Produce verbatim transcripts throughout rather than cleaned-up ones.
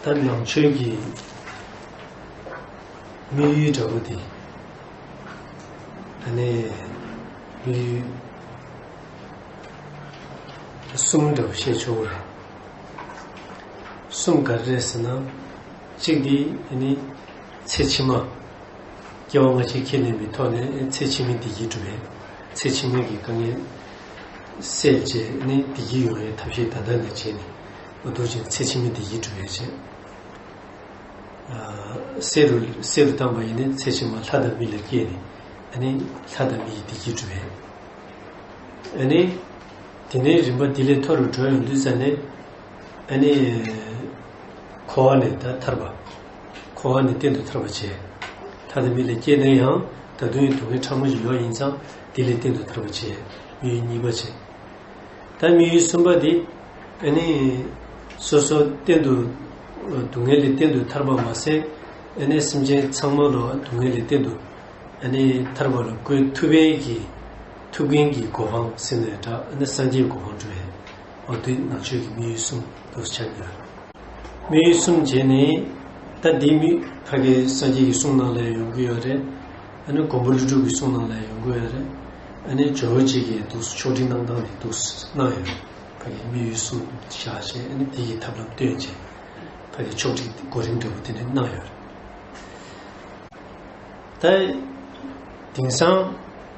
ད་ནང་ཆོས་ཀྱི་དམིགས་ཡུལ་འདྲ་པོ་དེ། ཨ་ནི་དམིགས་ཡུལ་གསུམ་འདྲ་པོ་བཤད་ཆོག་གི་རེད། གསུམ་ག་རེ་རེད་ཟེར་ན། གཅིག་དེ་ཨ་ནི་ཚེ་ཕྱི་མ། སྐྱེ་བ་སྔ་ཕྱི་ཁས་ལེན་པའི་ཐོག་ནས་ཚེ་ཕྱི་མའི་བདེ་སྐྱིད་སྒྲུབ་པའི། ཚེ་ཕྱི་མའི་གི་དཀའ་ངལ་སེལ་བྱས་ནས་བདེ་སྐྱིད་ཡོང་བའི་ཐབས་ཤེས་ད་ལྟ་ནས་བྱས་ནས། འོ་འདུག་ཅིང་ཚེ་ཕྱི་མའི་བདེ་སྐྱིད་སྒྲུབ་པའི་ཆེད། ཨ། གསེར་རུ་གསེར་རུ་བཏང་པ་ཡིན་ན་ཚེ་ཕྱི་མ་ལྷ་དང་མི་ལ་སྐྱེས་ནས། ཨ་ནི་ལྷ་དང་མི་ཡི་བདེ་སྐྱིད་སྒྲུབ་པའི། ཨ་ནི། དེ་ནས་རིམ་པ་དེ་ལས་མཐོ་རུ་འགྲོ་ཡོང་དུས་ཙ་ནས། ཨ་ནི། འཁོར་བ་ནས་ད་ཐར་པ། འཁོར་བ་ནས་གཏན་དུ་ཐར་པ་བྱས། ལྷ་དང་མི་ལ་སྐྱེས་ན་ཡང་ད་དུང་སྡུག་བསྔལ་ཕྲ་མོ་ཞིག་ཡོད་ཡིན་ཙང་དེ་ལས་གཏན་དུ་ཐར་པ་བྱས། དམིགས་ཡུལ་གཉིས་པ་བྱས། ད་དམིགས་ཡུལ་གསུམ་པ་དེ། ཨ་ནི། སོ་སོ་གཏན་དུ། སྡུག་བསྔལ་ལས་གཏན་དུ་ཐར་པ་མ་ཟད། ཨ་ནི་སེམས་ཅན་ཚང་མ་ལ་སྡུག་བསྔལ་ལས་གཏན་དུ། ཨ་ནི་ཐར་པ་ལ་བཀོད་ཐུབ་པའི་གི། ཐུབ་མཁན་གྱི་གོ་འཕང་ཟེར་ནའི་འདྲ། ཨ་ནི་སངས་རྒྱས་གོ་འཕང་འགྲོ་བའི། འོ་དེ་ནང་ཆོས་ཀྱི་དམིགས་ཡུལ་གསུམ་དུ་ཆགས་ཡོད། དམིགས་ཡུལ་གསུམ་བྱས་ནས། ད་འདི་མི་ཕ་གི་སངས་རྒྱས་ཀྱི་གསུང་ནང་ལ་ཡོང་གི་ཡོད་རེད། ཨ་ནི་མགོན་པོ་ཀླུ་སྒྲུབ་ཀྱི་གསུང་ནང་ལ་ཡོང་གི་ཡོད་རེད། ཨ་ནི་ཇོ་བོ་རྗེ་གིས་འདུག་ཕྱོགས་སྒྲིག་གནང་སྟངས་དེ་འདུག་གནང་ཡོད་རེད། ཕ་གི་དམིགས་ཡུལ་གསུམ་བཞག་བྱས། ཨ་ནི་འདི་ཡི་ཐབས་ལམ་སྟོན་བྱས། ཕ་གི་ཕྱོགས་སྒྲིག་གོ་རིམ་འདྲ་པོ་དེ་འདྲ་གནང་ཡོད་རེད། ད། དེང་སང་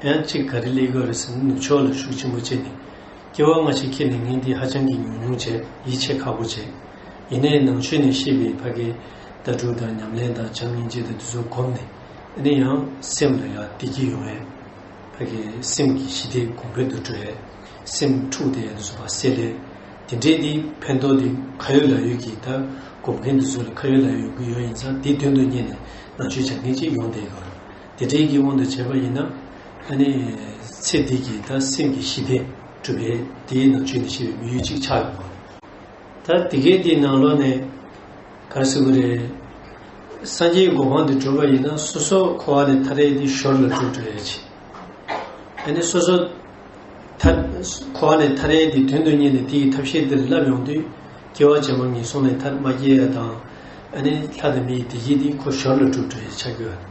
ཡང་གཅིག་ག་རེ་སླེབས་ཡོད་རེད་ཟེར་ན། ནུབ་ཕྱོགས་ལ་ཤུགས་ཆེན་པོ་བྱས་ནས་སྐྱེ་བ་སྔ་ཕྱི་ཁས་ལེན་མཁན་དེ་ཧ་ཅང་གི་ཉུང་ཉུང་བྱས། ཡིད་ཆེས་ཁག་པོ་བྱས། ཡིན་ནའི་ནང་ཆོས་ནས་བཤད་པའི་ཕ་གི་ལྟ་གྲུབ་དང་ཉམས་ལེན་དང་བྱམས་སྙིང་རྗེ་དང་དེ་ཚོ་བསྒོམས་ནས། ཨ་ནི་ཡང་སེམས་ལ་ཡང་བདེ་སྐྱིད་ཡོང་བའི། ཕ་གི་སེམས་ཀྱི་ཞི་བདེ་གོང་འཕེལ་དུ་འགྲོ་བའི། སེམས་འཁྲུགས་ཏེ་ཡང་དུ་སོང་བ་སེལ་ལས། དེ་འདྲའི་དེ་ཕན་ཐོགས་དེ་ཁ་ཡོད་ལག་ཡོད་ཀྱི། ད་སྒོམ་མཁན་དེ་ཚོ་ལ་ཁ་ཡོད་ལག་ཡོད་ཡོང་གི་ཡོད་ཡིན་ཙང་། དེ་དོན་དུ་གཉེར་ནས་ནང་ཆོས་སྦྱང་མཁན་ཅིག་ཡོང་བསྡད་ཡོད་རེད། དེ་འདྲའི་གི་དབང་དུ་བྱས་པ་ཡིན་ན། ཨ་ནི་ཚེ་འདི་གི་ད་སེམས་ཀྱི་ཞི་བདེ་སྒྲུབ་པའི་དེའི་ནང་ཆོས་ནས་བཤད་པའི་དམིགས་ཡུལ་ཅིག་ཆགས་ཡོང་བ་རེད། ད་དེ་གའི་དེའི་ནང་ལོགས་ནས་ག་རེ་ཟེར་དགོས་རེད། སངས་རྒྱས་གོ་འཕང་དུ་འགྲོ་བ་ཡིན་ན། སོ་སོ་འཁོར་བ་ནས་ཐར་ཡས་དེ་ཞོར་ལ་སྒྲུབ་འགྲོ་ཡས་ཅིག་ཨ་ནི་སོ་སོ་ཐར། འཁོར་བ་ནས་ཐར་ཡས་དེ་དོན་དུ་གཉེར་ནས་དེ་ཡི་ཐབས་ཤེས་དེར་བསླབ་ཡོང་དུས། སྐྱེ་བ་ཕྱི་མ་ངན་སོང་ལས་ཐར་མ་སྐྱེ་ཡས་དང་། ཨ་ནི་ལྷ་དང་མི་ཡི་བདེ་སྐྱིད་དེ་ཁོ་ཞོར་ལ་སྒྲུབ་འགྲོ་ཡས་ཆགས་ཀྱི་ཡོད།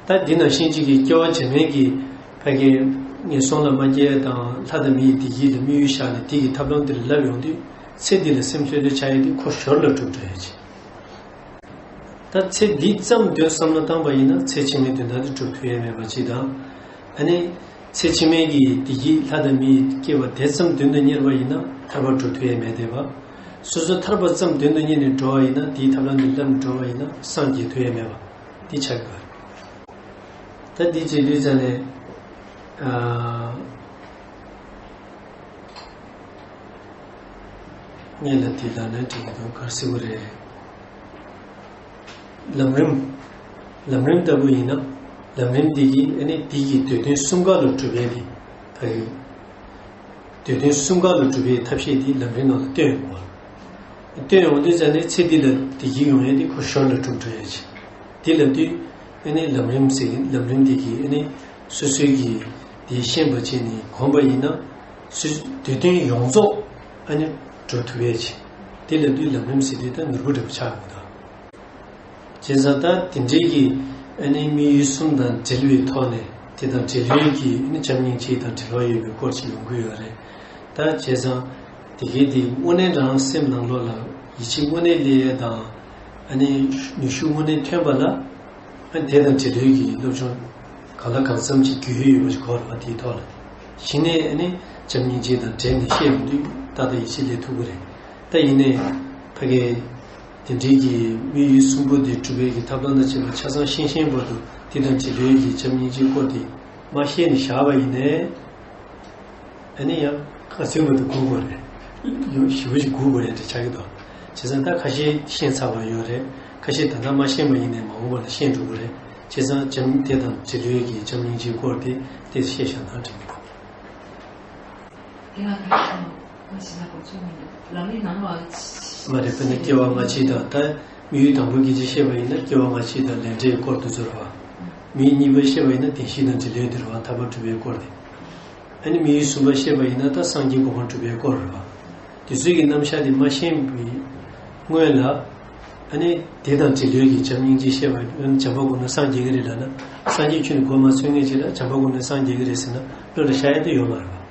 ད་འདི་ནང་བཞིན་གཅིག་གི་སྐྱེ་བ་རྗེས་མའི་གི་ཕ་གི་ངན་སོང་ལ་མ་སྐྱེ་ཡས་དང་ལྷ་དང་མི་ཡི་བདེ་སྐྱིད་ལ་དམིགས་ཡུལ་བཞག་ནས་དེ་གི་ཐབས་ལམ་དེར་བསླབ་ཡོང་དུས། ཚེ་འདི་ལ་སེམས་ལྷོད་ལྷོད་ཆགས་ཡས་དེ་ཁོ་ཞོར་ལ་སྒྲུབ་འགྲོ་ཡས་ཅིག་ད་ཚེ་འདི་ཙམ་དོན་བསམ་བློ་བཏང་པ་ཡིན་ན། ཚེ་ཕྱི་མའི་དོན་དག་དེ་སྒྲུབ་ཐུབ་ཡས་མེད་པ་ཅིག་དང་། ཨ་ནི་ཚེ་ཕྱི་མའི་གི་བདེ་སྐྱིད་ལྷ་དང་མི་ཡི་སྐྱེ་བ་དེ་ཙམ་དོན་དུ་གཉེར་བ་ཡིན་ན་ཐར་པ་སྒྲུབ་ཐུབ་ཡས་མེད་བསྡད་པ། སོ་སོ་ཐར་པ་ཙམ་དོན་དུ་གཉེར་ནས་འགྲོ་བ་ཡིན་ན། དེའི་ཐབས་ལམ་དེ་བསླབ་ནས་འགྲོ་བ་ཡིན་ན་སངས་རྒྱས་ཐུབ་ཡས་མེད་པ་འདི་ཆགས་ཀྱི་ཡོད། ད་འདི་བྱེད་དུས་ཙ་ནས། ཨ། ངས་ལབ་དེ་ལབ་ན་འགྲིག་གི་འདུག་ག་རེ་ཟེར་དགོས་རེད། ལམ་རིམ། ལམ་རིམ་ལྟ་བུ་ཡིན་ན། ལམ་རིམ་འདི་གིས་ཨ་ནི་འདི་གི་སྡེ་དོན་གསུམ་ཀ་ལ་སྒྲུབ་པའི་དེ་ད་ཡོད། སྡེ་དོན་གསུམ་ཀ་ལ་སྒྲུབ་པའི་ཐབས་ཤེས་འདི་ལམ་རིམ་ནང་ལ་བཏོན་ཡོང་བ། བཏོན་ཡོང་དུས་ཙ་ནས་ཚེ་འདི་ལ་བདེ་སྐྱིད་ཡོང་ཡས་དེ་ཁོ་ཞོར་ལ་སྒྲུབ་འགྲོ་ཡས་ཅིག་དེ་ལབ་དུས། ཨ་ནི་ལམ་རིམ་ཟེར། ལམ་རིམ་འདི་གིས་ཨ་ནི་སོ་སོའི་གི་དེ་ཤེས་པ་བྱས་ནས་གོམས་པ་ཡིན་ན། སོ་སོའི་སྡེ་དོན་ཡོངས་རྫོགས་ཨ་ནི་སྒྲུབ་ཐུབ་ཡས་ཅིག་དེ་ལབ་དུས་ལམ་རིམ་ཟེར་དུས་ད་ནོར་བུ་འདྲ་པོ་ཆགས་ཡོང་གི་འདུག་བྱས་ཙང་ད་དེ་འདྲའི་གི་ཨ་ནི་དམིགས་ཡུལ་གསུམ་དང་འབྲེལ་བའི་ཐོག་ནས། དེ་དང་འབྲེལ་ཡོད་ཀྱི་ཨ་ནི་བྱམས་སྙིང་རྗེ་དང་འབྲེལ་བ་ཡོད་པའི་སྐོར་ཞིག་ཡོང་གི་ཡོད་རེད། ད་བྱས་ཙང་དེ་གའི་དེ་དངོས་གནས་རང་སེམས་ནང་ལོགས་ལ་ཡིད་ཆེས་དངོས་གནས་སླེབས་ཡས་དང་། ཨ་ནི་ནུས་ཤུགས་དངོས་གནས་ཐོན་པ་ལ། ཨ་ནི་དེ་དང་འབྲེལ་ཡོད་ཀྱི་སློབ་སྦྱོང་གང་ལ་གང་འཚམ་ཅིག་རྒྱུས་ཡོད་ཡོད་པ་ཞིག་དགོས་རེད་པ། དེའི་ཐོག་ལ་གཞི་ནས་ཨ་ནི་བྱམས་སྙིང་རྗེ་དང་འབྲེལ་ནས་བཤད་ཡོང་དུས་ཏག་ཏག་ཡིད་ཆེས་སླེབས་ཐུབ་ཀྱི་རེད། ད་ཡིན་ནའི་ཕ་གི་དེ་འདྲའི་གི་དམིགས་ཡུལ་གསུམ་པོ་འདི་སྒྲུབ་པའི་གི་ཐབས་ལམ་དང་བཅས་པ་ཆ་ཚང་ཤེས་ཤེས་བར་དུ་དེ་དང་འབྲེལ་ཡོད་ཀྱི་བྱམས་སྙིང་རྗེའི་སྐོར་དེ་མ་ཤེས་ནས་བཞག་པ་ཡིན་ནའི། ཨ་ནི་ཡང་ཁ་ཚུན་བར་དུ་སྒུག་དགོས་རེད། ཡང་ཞེ་པོ་ཞིག་སྒུག་དགོས་ཡ་འདྲ་ཆགས་ཀྱི་འདུག་བྱས་ཙང་ད་ཁ་ཤས་ཤེས་ཚར་བ་ཡོད་རེད། ཁ་ཤས་ད་ལྟ་མ་ཤེས་པ་ཡིན་ནའི་མ་འོངས་པ་ལ་ཤེས་འགྲོ་གི་རེད། བྱས་ཙང་བྱམས་དེ་དང་འབྲེལ་ཡོད་ཀྱི་བྱམས་སྙིང་རྗེའི་སྐོར་དེ་དེ་བཤད་བཞག་ན་འགྲིག་གི་འདུག་དེ་ང་ད་ང་ཞིག་ལ་གོ་ཆོད་མི་འདུག་ལམ་རིམ་ནང་ལ། མ་རེད། དཔེར་ན་སྐྱེ་བ་སྔ་ཕྱི་དང་། ད་དམིགས་ཡུལ་དང་པོ་སྐད་ཆ་བཤད་པ་ཡིན་ན། སྐྱེ་བ་སྔ་ཕྱི་དང་ལས་འབྲས་སྐོར་དེ་ཚོ་རེད་པ། དམིགས་ཡུལ་གཉིས་པ་བཤད་པ་ཡིན་ན་བདེན་བཞི་དང་འབྲེལ་ཡོད་དེ་རེད་པ། ཐར་པ་སྒྲུབ་པའི་སྐོར་དེ། ཨ་ནི་དམིགས་ཡུལ་གསུམ་པ་བཤད་པ་ཡིན་ན་ད་སངས་རྒྱས་གོ་འཕང་སྒྲུབ་པའི་སྐོར་རེད་པ། དེ་ཚོའི་གི་རྣམ་གཞག་དེ་མ་ཤེས་པའི་ སྔོན་ལ་ཨ་ནི་དེ་དང་འབྲེལ་ཡོད་ཀྱི་བྱམས་སྙིང་རྗེ་བཤད་པ་བྱམས་པ་སྒོམ་ན་སངས་རྒྱས་ཀྱི་རེད་ལབ་ན། སངས་རྒྱས་ཁྱོད་ནི་སྒོམ་མ་ཚུགས་མཁན་ཅིག་ལ་བྱམས་པ་སྒོམ་ན་སངས་རྒྱས་ཀྱི་རེད་ཟེར་ན་བློ་ལ་ཤར་ཡ་དེ་ཡོད་མ་རེད་པ།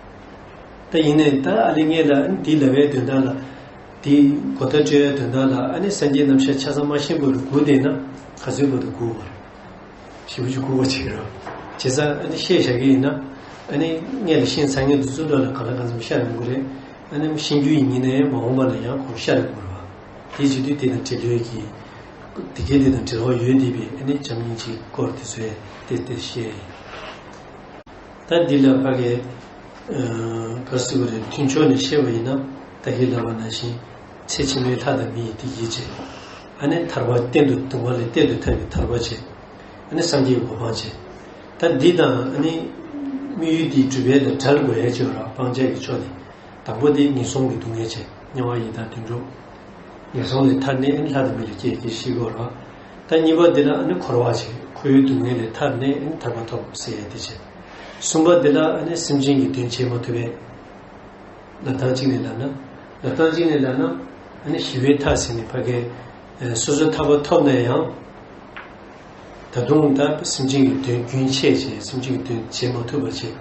ད་ཡིན་ནའི་ད་ཨ་ལེ་ངས་ལ་ཨ་ནི་དེ་ལབ་པའི་དོན་དག་ལ། དེ་གོ་བརྡ་སྤྲོད་ཡའི་དོན་དག་ལ་ཨ་ནི་སངས་རྒྱས་རྣམ་གཞག་ཆ་ཚང་མ་ཤེས་དགོས་པའི་སྒུག་བསྡད་ན་ག་ཚོད་བར་དུ་སྒུག་པ་རེད། ཞེ་པོ་ཅིག་སྒུག་པ་ཅིག་རེད། བྱས་ཙང་ཨ་ནི་བཤད་བཞག་གི་ཡིན་ན། ཨ་ནི་སྔོན་ལ་ཤེས་ཚར་མཁན་དེ་ཚོ་བློ་ལ་གང་ལ་གང་འཚམ་ཤར་ཡོང་གི་རེད། ཨ་ནི་ཤེས་རྒྱུ་ཡིན་ན་ཡང་མ་འོངས་པ་ལ་ཡང་ཁོང་ཤར་ཡོང་གི་རེད་པ། དེ་བྱེད་དུས་དེ་དང་འབྲེལ་ཡོད་ཀྱི། དེ་གའི་དེ་དང་འབྲེལ་བ་ཡོད་བསྡད་པའི་ཨ་ནི་བྱམས་སྙིང་རྗེའི་སྐོར་དེ་ཚོ་ཡང་ཏེ་ཏེ་བཤད་ཡིན། ད་འདི་ལ་ཕ་གི། ག་རེ་ཟེར་དགོས་རེད། མཐུན་ཕྱོགས་ནས་བཤད་པ་ཡིན་ན་ད་གིན་ལབ་པ་ནང་བཞིན། ཚེ་ཕྱི་མའི་ལྷ་དང་མི་ཡི་བདེ་སྐྱིད་བྱེད། ཨ་ནི་ཐར་པ་གཏན་དུ་སྡུག་བསྔལ་ལས་གཏན་དུ་ཐར་བའི་ཐར་པ་བྱེད། ཨ་ནི་སངས་རྒྱས་གོ་འཕང་བྱེད། ད་འདི་དང་ཨ་ནི་དམིགས་ཡུལ་འདི་སྒྲུབ་པའི་ལ་བྲལ་དགོས་ཡ་ཅིག་ཡོད་ར། སྤང་བྱ་གི་ཕྱོགས་ནས། དང་པོ་དེ་ངན་སོང་གི་སྡུག་བསྔལ་བྱེད། དམྱལ་བ་ཡི་དྭགས་དུད་འགྲོ། ངན་སོང་ལས་ཐར་ནས་ལྷ་དང་མི་ལ་སྐྱེ་སྐྱེ་ཤི་དགོས་ར། ད་གཉིས་པ་འདི་ལ་ཨ་ནི་འཁོར་བ་བྱེད། འཁོར་བའི་སྡུག་བསྔལ་ལས་ཐར་ནས་ཐར་པ་ཐོབ་ཟེར་ཡ་དེ་བྱེད། གསུམ་པ་འདི་ལ་ཨ་ནི་སེམས་ཅན་གྱི་དོན་བྱེད་མ་ཐུབ་པས། ལབ་སྟངས་གཅིག་ནས་ལབ་ན། ལབ་སྟངས་གཅིག་ནས་ལབ་ན། ཨ་ནི་ཞི་བའི་མཐའ་ཟེར་ནས་ཕ་གི། སོ་སོའི་ཐར་པ་ཐོབ་ན་ཡང་། ད་དུང་ད་སེམས་ཅན་གྱི་དོན་རྒྱུན་ཆད་བྱས། སེམས་ཅན་གྱི་དོན་བྱེད་མ་ཐུབ་པ་བྱས།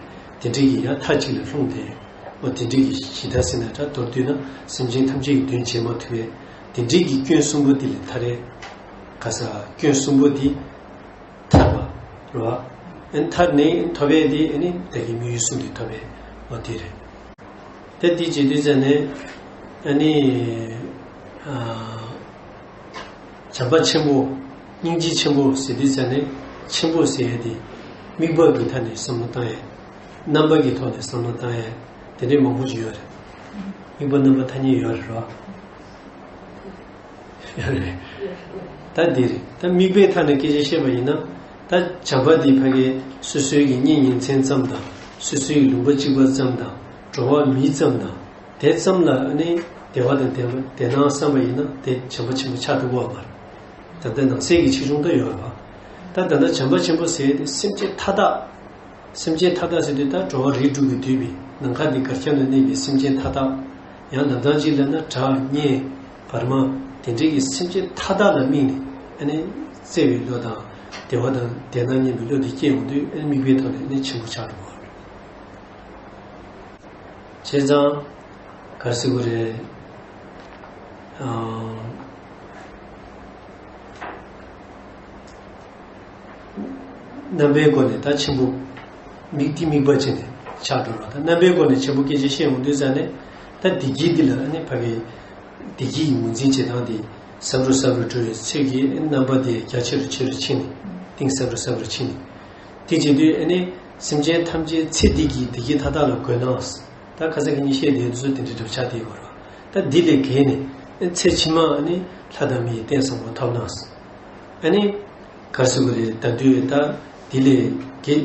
དེ་འདྲའི་གི་ཡང་མཐའ་གཅིག་ལ་ལྷུང་སྟེ། འོ་དེ་འདྲའི་གི་ཞི་མཐའ་ཟེར་ན་ད་མདོར་བསྡུས་ན་སེམས་ཅན་ཐམས་ཅད་ཀྱི་དོན་བྱེད་མ་ཐུབ་པས། དེ་འདྲའི་གི་སྐྱོན་གསུམ་པོ་དེ་ལས་ཐར་རེད། ག་ས་སྐྱོན་གསུམ་པོ་དེ་ཐར་བ་རེད་བ། ཨ་ནི་ཐར་ནས་ཐོབ་པས་དེ་ཨ་ནི་ད་གི་དམིགས་ཡུལ་གསུམ་དེ་ཐོབ་པས། འོ་དེ་རེད། དེ་དེ་བྱེད་དུས་ཙ་ནས་ཨ་ནི། ཨ། བྱམས་པ་ཆེན་པོ། སྙིང་རྗེ་ཆེན་པོ་ཟེར་དུས་ཙ་ནས་ཆེན་པོ་ཟེར་ཡ་དེ། དམིགས་པ་གི་ཐོག་ནས་བསམ་བློ་བཏང་ཡ། རྣམ་པ་གི་ཐོག་ནས་བསམ་བློ་བཏང་ཡ། དེ་འདྲའི་མང་པོ་ཞིག་ཡོད་རེད། དམིགས་པ་རྣམ་པ་ཐ་སྙད་ཡོད་རེད་རོ། ཡོད་རེད། ད་འདི་རེད། ད་དམིགས་པའི་ཐོག་ནས་སྐད་ཆ་བཤད་པ་ཡིན་ན། ད་བྱམས་པ་འདི་ཕ་གི་སོ་སོའི་གི་གཉེན་ཉེ་ཚན་ཙམ་དང་། སོ་སོའི་གི་ལུང་པ་གཅིག་པ་ཙམ་དང་། འགྲོ་བ་མི་ཙམ་དང་། དེ་ཙམ་ལ་ཨ་ནི་བདེ་བ་དང་ལྡན་པ་ལྡན་ན་བསམ་པ་ཡིན་ན་དེ་བྱམས་པ་ཆེན་པོ་ཆགས་ཐུབ་ཀྱི་ཡོད་མ་རེད། ད་ལྟ་ནང་གསེས་ཀྱི་ཆེ་ཆུང་ད་ཡོད་རེད་པ། ད་ད་ལྟ་བྱམས་པ་ཆེན་པོ་ཟེར་དེ་སེམས་ཅན་མཐའ་དག་སེམས་ཅན་མཐའ་དག་ཟེར་དུས་ད་འགྲོ་བ་རིགས་དྲུག་གི་འདུས་པའི་ནམ་མཁའ་འདི་གར་ཁྱབ་ཏུ་གནས་པའི་སེམས་ཅན་མཐའ་དག་ཡང་ལབ་སྟངས་གཅིག་ལབ་ན་བྲག་གཉན་བར་མ་དེ་འདྲའི་གི་སེམས་ཅན་མཐའ་དག་ལ་དམིགས་ནས་ཨ་ནི་བརྩེ་བའི་བློ་དང་བདེ་བ་དང་ལྡན་ན་སྙམ་པའི་བློ་དེ་སྐྱེ་ཡོང་དུས་ཨ་ནི་དམིགས་པའི་ཐོག་ནས་ཨ་ནི་ཆེན་པོ་ཆགས་འགྲོ་བ་རེད། བྱས་ཙང་ག་རེ་ཟེར་དགོས་རེད། ཨ། རྣམ་པའི་སྒོ་ནས་ད་ཆེན་པོ། དམིགས་དེ་དམིགས་པ་བྱས་ནས་ཆགས་འགྲོ་བ་དང་། རྣམ་པའི་སྒོ་ནས་ཆེན་པོ་སྐད་ཆ་བཤད་ཡོང་དུས་ཙ་ནས་ད་བདེ་སྐྱིད་འདི་ལ་ཨ་ནི་ཕ་གི་བདེ་སྐྱིད་ཀྱི་ངོས་འཛིན་བྱེད་སྟངས་དེ་ཟབ་རུ་ཟབ་རུ་འགྲོ་བའི་ཚུལ་གྱིས་རྣམ་པ་དེ་རྒྱ་ཆེ་རུ་ཆེ་རུ་ཕྱིན་ནས་གཏིང་ཟབ་རུ་ཟབ་རུ་ཕྱིན་ནས། དེ་བྱེད་དུས་ཨ་ནི་སེམས་ཅན་ཐམས་ཅད་ཚེ་འདི་གི་བདེ་སྐྱིད་མཐའ་དག་ལ་དགོས་ན། ད་ཁ་སང་གི་གཉིས་བཤད་དེ་ཚོ་དེ་འདྲའི་གྲུབ་ཆ་དེ་ཡོད་རེད། ད་འདི་ལས་བརྒལ་ནས་ཚེ་ཕྱི་མ་ཨ་ནི་ལྷ་དང་མི་ཡི་རྟེན་བཟང་པོ་ཐོབ་ན། ཨ་ནི་ག་རེ་ཟེར་དགོས་རེད། ད་དུས་ད་འདི་ལས་བརྒལ།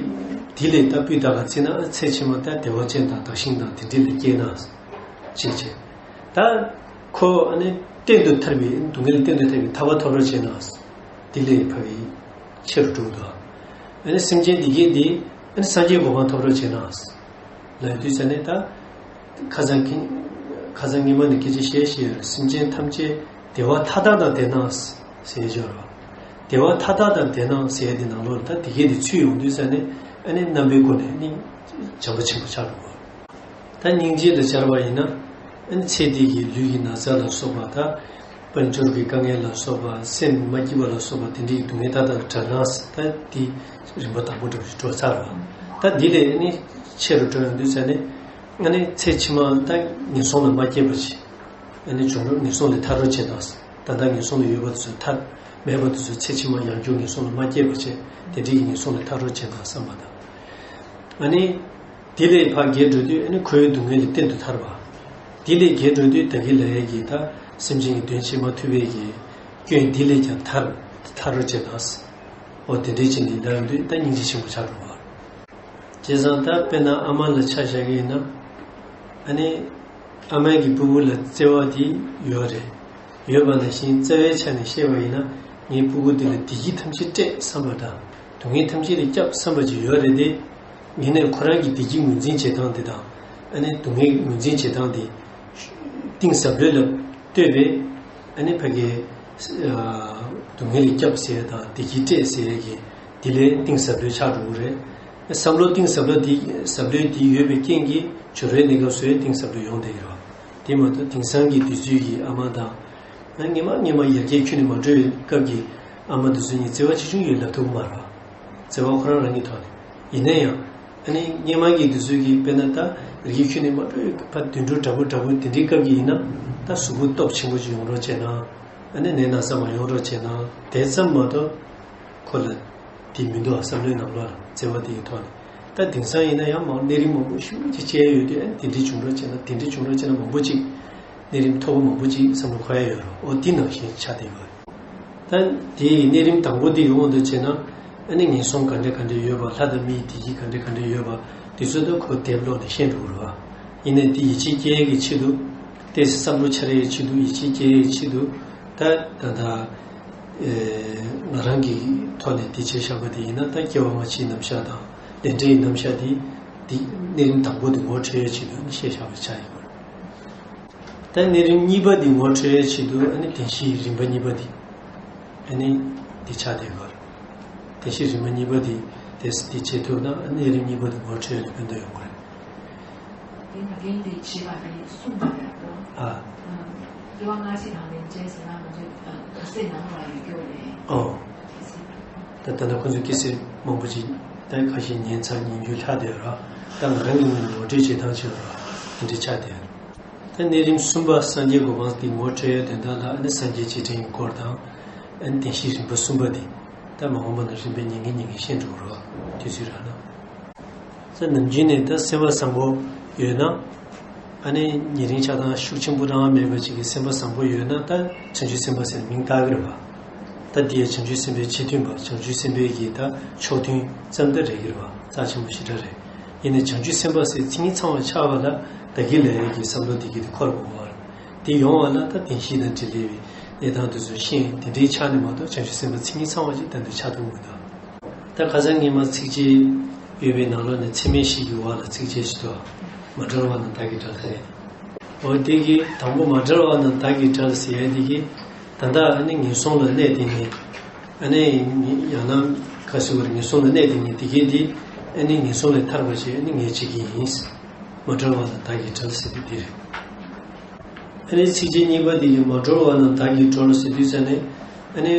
འདི་ལས་ད་སྤུས་དག་ག་བརྩིས་ན་ཚེ་ཕྱི་མ་ད་བདེ་བ་ཅན་དང་བདག་ཞིང་དང་དེ་འདྲ་ལ་སྐྱེས་ན། ཅེས་བྱས། ད་ཁོ་ཨ་ནི་གཏན་དུ་ཐར་བའི་སྡུག་བསྔལ་གཏན་དུ་ཐར་བའི་ཐར་པ་ཐོབ་རོགས་བྱས་ན། འདི་ལས་ཕ་གི་ཆེ་རུ་འགྲོ་འདུག་ཨ་ནི་སེམས་ཅན་འདི་གས་འདི་ཨ་ནི་སངས་རྒྱས་གོ་འཕང་ཐོབ་རོགས་བྱས་ན། ལབ་དུས་ཙ་ནས་ད། ཁ་སང་གི། ཁ་སང་ཉི་མ་ནས་སྐད་ཆ་བཤད་བཤད་ཡོད་རེད། སེམས་ཅན་ཐམས་ཅད་བདེ་བ་མཐའ་དག་དང་ལྡན་ན་ཟེར་ཡོད་རེད། བདེ་བ་མཐའ་དག་དང་ལྡན་ན་ཟེར་ཡ་དེ་ནང་ལོགས་ལ་ད་དེ་གས་དེ་ཚུད་ཡོང་དུས་ཙ་ནས་ཨ་ནི་རྣམ་པའི་སྒོ་ནས་ནི་བྱམས་པ་ཆེན་པོ་ཆགས་འགྲོ་གི་རེད། ད་སྙིང་རྗེ་ལ་སྦྱར་བ་ཡིན་ན། ཨ་ནི་ཚེ་འདི་གི་ལུས་ཀྱི་ན་ཚ་ལ་སོགས་པ་དང་། དཔལ་འབྱོར་གྱི་དཀའ་ངལ་ལ་སོགས་པ། སེམས་མ་སྐྱིད་པ་ལ་སོགས་པ་དེ་འདྲའི་སྡུག་བསྔལ་མཐའ་དག་བྲལ་ན། ད་འདི་རིམ་པ་དང་པོ་འགྲོ་འགྲོ་ཚར་བ། ད་འདི་ལས་ཨ་ནི་ཆེ་རུ་འགྲོ་ཡོང་དུས་ཙ་ནས། ཨ་ནི་ཚེ་ཕྱི་མ་ད་ངན་སོང་ལ་མ་སྐྱེས་པ་ཅིག་ཨ་ནི་བྱུང་རབས་ངན་སོང་ལས་ཐར་རོགས་བྱེད་དང་། ད་ལྟ་ངན་སོང་ལ་ཡོད་པ་དེ་ཚོ་ཐར། མེད་པ་དེ་ཚོ་ཚེ་ཕྱི་མ་ཡང་བསྐྱར་ངན་སོང་ལ་མ་སྐྱེས་པ་བྱས། དེ་འདྲའི་གི་ངན་སོང་ལས་ཐར་རོགས་བྱེད་དང་བསམ་པ་དང་། ཨ་ནི། དེ་ལས་ཕར་བརྒལ་འགྲོ་དུས་ཨ་ནི་འཁོར་བའི་སྡུག་བསྔལ་ལས་གཏན་དུ་ཐར་བ། དེ་ལས་བརྒལ་འགྲོ་དུས་ད་གིན་ལབ་ཡས་ཀྱི་ད་སེམས་ཅན་གྱི་དོན་བྱེད་མ་ཐུབ་པའི་གི་སྐྱོན་དེ་ལས་ཀྱང་ཐར། ཐར་རོགས་བྱེད་དང་། འོ་དེ་འདྲའི་བྱས་ནས་ད་ཡོང་དུས་ད་སྙིང་རྗེ་ཆེན་པོ་ཆགས་འགྲོ་བ། བྱས་ཙང་ད་དཔེར་ན་ཨ་མ་ལ་ཆ་བཞག་གི་ཡིན་ན། ཨ་ནི། ཨ་མའི་གི་སྤུ་གུ་ལ་བརྩེ་བ་དེ་ཡོད་རེད། ཡོད་པ་ནང་བཞིན་རྩ་བའི་ཆ་ནས་བཤད་པ་ཡིན་ན། ངའི་སྤུ་གུ་འདི་ལ་བདེ་སྐྱིད་ཐམས་ཅད་སྤྲད་བསམ་པ་དང་། སྡུག་བསྔལ་ཐམས་ཅད་ལས་སྐྱབས་བསམ་པ་ཅིག་ཡོད་རེད་དེ། ཡིན་ནའི་ཁོ་རང་གི་བདེ་སྐྱིད་ངོས་འཛིན་བྱེད་སྟངས་དེ་དང་། ཨ་ནི་སྡུག་བསྔལ་ངོས་འཛིན་བྱེད་སྟངས་དེ། གཏིང་ཟབ་ལོས་ལ་ལྟོས་པས། ཨ་ནི་ཕ་གི་ཨ་སྡུག་བསྔལ་ལས་སྐྱབས་ཟེར་ཡ་དང་བདེ་སྐྱིད་སྤྲད་ཟེར་ཡ་གི་དེ་ལས་གཏིང་ཟབ་ལོས་ཆགས་འགྲོ་གི་རེད། བསམ་བློ་གཏིང་ཟབ་ལོ་དེ་ཟབ་ལོས་དེ་ཡོད་པའི་རྐྱེན་གྱིས་སྦྱོར་བའི་གནས་སྐབས་སུ་ཡང་གཏིང་ཟབ་ལོས་ཡོང་བསྡད་ཡོད་རེད་བ། དེ་མ་གཏོགས་དེང་སང་གི་དུས་ཚོད་ཀྱི་ཨ་མ་དང་། ང་སྔོན་མ་སྔོན་མ་ཡར་རྒྱས་ཁྱོན་ནས་མ་འགྲོ་བའི་སྐབས་ཀྱི་ཨ་མ་དེ་ཚོ་ནི་བརྩེ་བ་ཆེ་ཆུང་ཡོད་ལབ་ཐུབ་ཀྱི་མ་རེད་བ། བརྩེ་བ་ཁོ་རང་རང་གི་ཐོག་ནས། ཡིན་ན་ཡང་། ཨ་ནི་སྔོན་མ་གི་དུས་ཚོད་ཀྱི་དཔེར་ན་ད་ཡར་རྒྱས་ཁྱོན་ནས་མ་འགྲོ་བའི་ཕར་དུད་འགྲོ་འདྲ་པོ་འདྲ་པོ་དེ་འདྲའི་སྐབས་ཀྱི་ཡིན་ན། ད་གཟུགས་པོ་སྟོབས་ཆེན་པོ་ཅིག་ཡོང་རོགས་བྱས་ན། ཨ་ནི་ནད་ན་ཚ་མ་ཡོང་རོགས་བྱས་ན། དེ་ཙམ་མ་གཏོགས། ཁོ་ལ་དེ་མི་འདུག་བསམ་བློའི་ནང་ལོགས་ལ་བརྩེ་བ་དེ་ཡི་ཐོག་ནས། ད་དེང་སང་ཡིན་ན་ཡང་མང་གནས་རིམས་མང་པོ་ཞེ་པོ་ཅིག་བཅད་ཡོད་དུས། ཨ་ནི་དེ་འདྲའི་བྱུང་རོགས་བྱས་ན། དེ་འདྲའི་བྱུང་རོགས་བྱས་ན། མང་པོ་ཅིག་གནས་རིམས་མཐོ་པོ་མང་པོ་ཅིག་བསམ་བློ་འཁོར་ཡ་ཡོད་རེད། འོ་དེ་ནང་བཞིན་ཆགས་བསྡད་ཡོད་རེད། ད་དེ་ཡི་གནས་རིམས་དང་པོ་དེ་ཡི་དབང་དུ་བྱས་ན། ཨ་ནི་ངན་སོང་ག་འདྲ་ག་འདྲ་ཡོད་པ། ལྷ་དང་མིའི་བདེ་སྐྱིད་ག་འདྲ་ག་འདྲ་ཡོད་པ་དེ་ཚོ་ད་ཁོ་དེབ་ཀློག་ནས་ཤེས་འགྲོ་གི་རེད་བ། ཡིན་ནའི་དེ་ཡིད་ཆེས་སྐྱེ་ཡས་ཀྱི་ཆེད་དུ། ཏོག་ཙམ་བསམ་བློ་འཆར་ཡས་ཆེད་དུ། ཡིད་ཆེས་སྐྱེ་ཡས་ཆེད་དུ། ད་ད་ད། ཨེ། ང་རང་གི་ཐོག་ནས་དེ་བྱས་བཞག་པ་དེ་ཡིན་ན། ད་སྐྱེ་བ་སྔ་ཕྱིའི་རྣམ་གཞག་དང་ལས་འབྲས་ཀྱི་རྣམ་གཞག་དེ། དེ་གནས་རིམ་དང་པོ་དེ་ངོ་འཕྲོད་ཡས་ཆེད་དུ་ཨ་ནི་བཤད་བཞག་པ་ཆགས་ཡོད་པ་རེད། ད་གནས་རིམ་གཉིས་པ་དེ་ངོ་འཕྲོད་ཡས་ཆེད་དུ་ཨ་ནི་བདེན་བཞིའི་རིམ་པ་གཉིས་པ་དེ། ཨ་ནི་དེ་ཆགས་བསྡད་ཡོད་པ་རེད། བདེན་བཞིའི་རིམ་པ་གཉིས་པ་དེ། དེ་དེ་བྱེད་ཐུབ་ན་ཨ་ནི་གནས་རིམ་གཉིས་པ་དེ་ངོ་འཕྲོད་ཡས་ལ་ཕན་ཐོགས་ཡོང་གི་རེད། དེ་ན་རྒན་དེ་བྱེད་པ་དེ་གསུངས་པ་རེད་དོ། ཨ། སྐྱེ་བ་སྔ་ཕྱི་དང་ལས་འབྲས་ཟེར་ན་ང་ཚོའི་ག་ས་ནང་ལ་ཡོད་རྒྱུ་རེད། ཨོ། ད་ད་ལྟ་ཁོང་ཚོས་སྐྱེ་སྲིད་མང་པོ་ཅིག་ད་ཁ་ཤས་ཉན་ཚར། ཉན་རྒྱུ་ལྷག་བསྡད་ཡོད་ར། ད་ང་རང་གི་ངོས་ནས་ངོ་སྤྲོད་བྱེད་སྟངས་ཆེད་ར་དེ་འདྲ་ཆགས་བསྡད་ཡོད། ད་གནས་རིམ་གསུམ་པ་སངས་རྒྱས་གོ་འཕང་དེ་ངོ་འཕྲོད་ཡས་དོན་དག་ལ། ཨ་ནི་སངས་རྒྱས་རྗེས་དྲན་གྱི་སྐོར་དང་། ཨ་ནི་བདེན་བཞིའི་རིམ་པ་གསུམ་པ་དེ། ད་མ་འོངས་པ་ན་རིམ་པས་ཉན་གིན་ཉན་གིན་ཤེས་འགྲོ་གི་རེད་བ། དུས་ཚོད་རག་ན། ད་ནམ་རྒྱུན་ནས་ད་སེམས་པ་བཟང་པོ་ཡོད་ན། ཨ་ནི་ཉེ་རིང་ཆགས་སྡང་ཤུགས་ཆེན་པོ་རང་མེད་པ་ཅིག་གི་སེམས་པ་བཟང་པོ་ཡོད་ན། ད་བྱང་ཆུབ་སེམས་དཔའ་ཟེར་མིང་བཏགས་ཀྱི་རེད་བ། ད་འདི་ཡང་བྱང་ཆུབ་སེམས་དཔའི་ཆེས་མཐུན་པ། བྱང་ཆུབ་སེམས་དཔའི་གི་ད་ཕྱོགས་མཐུན་ཙམ་ད་རེད་ཀྱི་རེད་བ། རྩ་ཆེན་པོ་ཞེ་དྲག་རེད། ཡིན་ནའི་བྱང་ཆུབ་སེམས་དཔའ་ཟེར་མཚན་ཉིད་ཚང་བ་ཆགས་པ་ལ་བདག་གི་ལ་ཡའི་གི་བསམ་བློ་འདི་གི་དེ་འཁོར་དགོས་པ་རེད། དེ་ཡོང་བ་ལ་ད་བདེན་བཞི་དང་འབྲེལ་བའི་གནས་སྟངས་དེ་ཚོ་ཤེས། དེ་འདྲའི་ཆ་ནས་མ་གཏོགས་བྱང་ཆུབ་སེམས་དཔའ་མཚན་ཉིད་ཚང་བ་ཞིག་ད་འདི་ཆགས་ཐུབ་མི་འདུག་ད་ཁ་སང་ཉི་མ་ཚིགས་བཅད་ཡོད་པའི་ནང་ལོགས་ནས་ཚད་མེད་བཞི་གི་འོག་ལ་ཚིགས་བཅད་ཞིག་འདུག་མ་བསྒྲལ་བ་རྣམས་བདག་གིས་བསྒྲལ་ཟེར། འོ་དེ་གི་དང་པོ་མ་བསྒྲལ་བ་རྣམས་བདག་གིས་བསྒྲལ་ཟེར་ཡ་དེ་གི། ད་ལྟ་ཨ་ནི་ངན་སོང་ལ་གནས་དེ་ནི། ཨ་ནི་ཡང་ན་ག་ཟེར་བ་རེད། ངན་སོང་ལ་གནས་དེ་ནི་དེ་གི་དེ། ཨ་ནི་ངན་སོང་ལས་ཐར་པ་ཞིག་ཨ་ནི་ངས་བྱེད་ཀྱི་ཡིན། མ་བསྒྲལ་བ་རྣམས་བདག་གིས་བསྒྲལ་ཟེར་དེ་དེ་རེད། ཨ་ནི་ཚིགས་བཅད་གཉིས་པ་འདི་གི་མ་གྲོལ་བ་རྣམས་བདག་གིས་གྲོལ་ཟེར་དུས་ཙ་ནས། ཨ་ནི་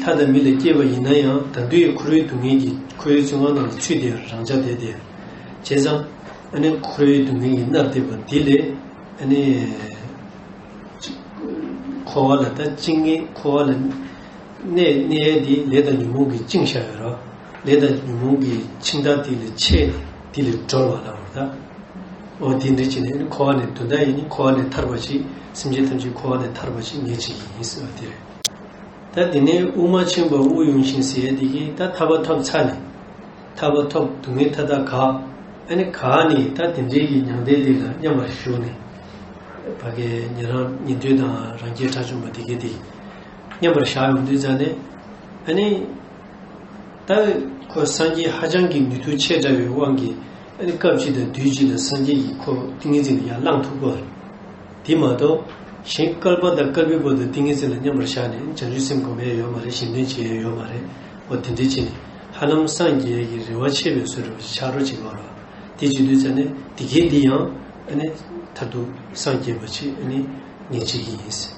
ལྷ་དང་མི་ལ་སྐྱེས་པ་ཡིན་ན་ཡང་ད་དུང་ཡང་འཁོར་བའི་སྡུག་བསྔལ་གྱི་འཁོར་བའི་བཙོན་ཁང་ནང་ལ་ཚུད་དེ་རང་འཇགས་བསྡད་དེ། བྱས་ཙང་ཨ་ནི་འཁོར་བའི་སྡུག་བསྔལ་གྱིས་མནར་བསྡད་པ་འདི་ལས་ཨ་ནི་འཁོར་བ་ལ་ད་བཅིངས་ངེས། འཁོར་བ་ལ་གནས་གནས་ཡས་འདི་ལས་དང་ཉོན་མོངས་ཀྱིས་བཅིངས་བཞག་ཡོད་ར། ལས་དང་ཉོན་མོངས་ཀྱི་འཆིང་ཐག་འདི་ལས་ཆད་ནས་འདི་ལས་གྲོལ་བ་ལབ་པ་རེད་ད། འོ་དེ་འདྲ་བྱས་ནས་འཁོར་བ་ནས་དོན་དག་ཡིན་ནི་འཁོར་བ་ནས་ཐར་པ་ཞིག་སེམས་ཅན་ཐམས་ཅད་འཁོར་བ་ནས་ཐར་པ་ཞིག་ངས་བྱེད་ཀྱི་ཡིན་ཟེར་བ་དེ་རེད། ད་དེ་ནས་དབུགས་མ་ཆེན་པོ་དབུགས་དབྱུང་ཞིང་ཟེར་ཡས་དེ་གིས་ད་ཐར་པ་ཐོབ་ཚར་ནས། ཐར་པ་ཐོབ་སྡུག་བསྔལ་མཐའ་དག་འགག་ཨ་ནི་འགག་ནས་ད་དེ་འདྲའི་གི་མྱང་འདས་འདི་ལ་མཉམ་པར་ཞུགས་ནས། ཕ་གི་ཉན་རང་ཉན་ཐོས་དང་རང་རྒྱལ་དགྲ་བཅོམ་པ་དེ་གིས་དེ་མཉམ་པར་བཞག་ཡོང་དུས་ཙ་ནས། ཨ་ནི། ད་ཁོ་སངས་རྒྱས་ཧ་ཅང་གི་ནུས་མཐུ་ཆེ་དྲགས་པའི་དབང་གིས། ཨ་ནི་སྐབས་གཅིག་དང་དུས་གཅིག་ལ་སངས་རྒྱས་ཀྱི་ཁོ་ཏིང་ངེ་འཛིན་ལ་ཡར་ལངས་ཐུབ་པ་རེད། དེ་མ་གཏོགས་གཞན་བསྐལ་པ་དང་བསྐལ་པའི་བར་དུ་ཏིང་ངེ་འཛིན་ལ་མཉམ་པར་བཞག་ནས་བྱང་ཆུབ་སེམས་སྒོམ་ཡས་ཡོད་མ་རེད། གཞན་དོན་བྱེད་ཡས་ཡོད་མ་རེད། འོ་དེ་འདྲ་བྱས་ནས་ཧ་ལམ་སངས་རྒྱས་ཀྱི་རེ་བ་ཆེ་བའི་བཟོ་འདྲ་བ་ཞིག་ཆགས་རོགས་བྱེད་པ་རེད། དེ་བྱེད་དུས་ཙ་ནས་དེ་གའི་འདི་ཡང་ཨ་ནི་མཐར་ཐུག་སངས་རྒྱས་པ་ཆེད་ཨ་ནི་ངས་བྱེད་ཀྱི་ཡིན་ཟེར།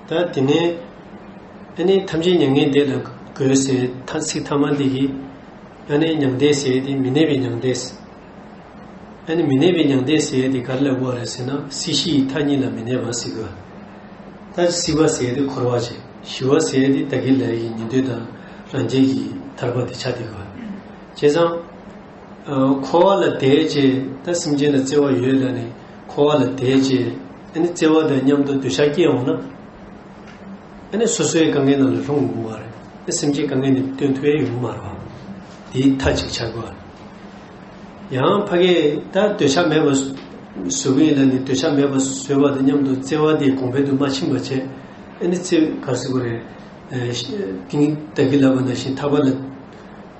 ད་དེ་ནས་ཨ་ནི་ཐམས་ཅད་མྱ་ངན་འདས་ལ་འགོད་ཟེར་ད་ཚིག་ཐ་མ་འདི་གིས། ཨ་ནི་མྱང་འདས་ཟེར་དེ་མི་གནས་པའི་མྱང་འདས། ཨ་ནི་མི་གནས་པའི་མྱང་འདས་ཟེར་དེ་ག་རེ་ལབ་དགོས་རེད་ཟེར་ན། སྲིད་ཞི་ཡི་མཐའ་གཉིས་ལ་མི་གནས་པ་ཟེར་དགོས། ད་སྲིད་པ་ཟེར་དེ་འཁོར་བ་ཅན། ཞི་བ་ཟེར་དེ་བདག་གི་ལས་ཀྱི་ཉན་ཐོས་དང་རང་རྒྱལ་གྱི་ཐར་པ་དེ་ཆགས་བསྡད་དགོས། བྱས་ཙང་། འཁོར་བ་ལ་དད་བྱས། ད་སེམས་ཅན་ལ་བརྩེ་བ་ཡོད་ལབ་ནས་འཁོར་བ་ལ་དད་བྱས། ཨ་ནི་བརྩེ་བ་དང་མཉམ་དུ་འདོད་ཆགས་སྐྱེས་འོང་ན། ཨ་ནི་སོ་སོའི་དཀའ་ངལ་ནང་ལ་ལྷུང་དགོས་པ་རེད། ཨ་སེམས་ཅན་དཀའ་ངལ་ནི་སྟོན་ཐུབ་ཡས་ཡོང་གི་མ་རེད་བ། དེའི་མཐའ་གཅིག་ཆགས་དགོས་པ་རེད། ཡང་ཕ་གིས་ད་འདོད་ཆགས་མེད་པ་བཟོ་གི་ཡིན་ལབ་ནས་འདོད་ཆགས་མེད་པ་བཟོས་པ་དང་མཉམ་དུ་བརྩེ་བ་དེ་གོང་འཕེལ་དུ་མ་ཕྱིན་པ་བྱས། ཨ་ནི་བརྩེ་ག་རེ་ཟེར་དགོས་རེད། ཏིང་བདག་གིས་ལབ་པ་ནང་བཞིན་ཐར་པ་ལ།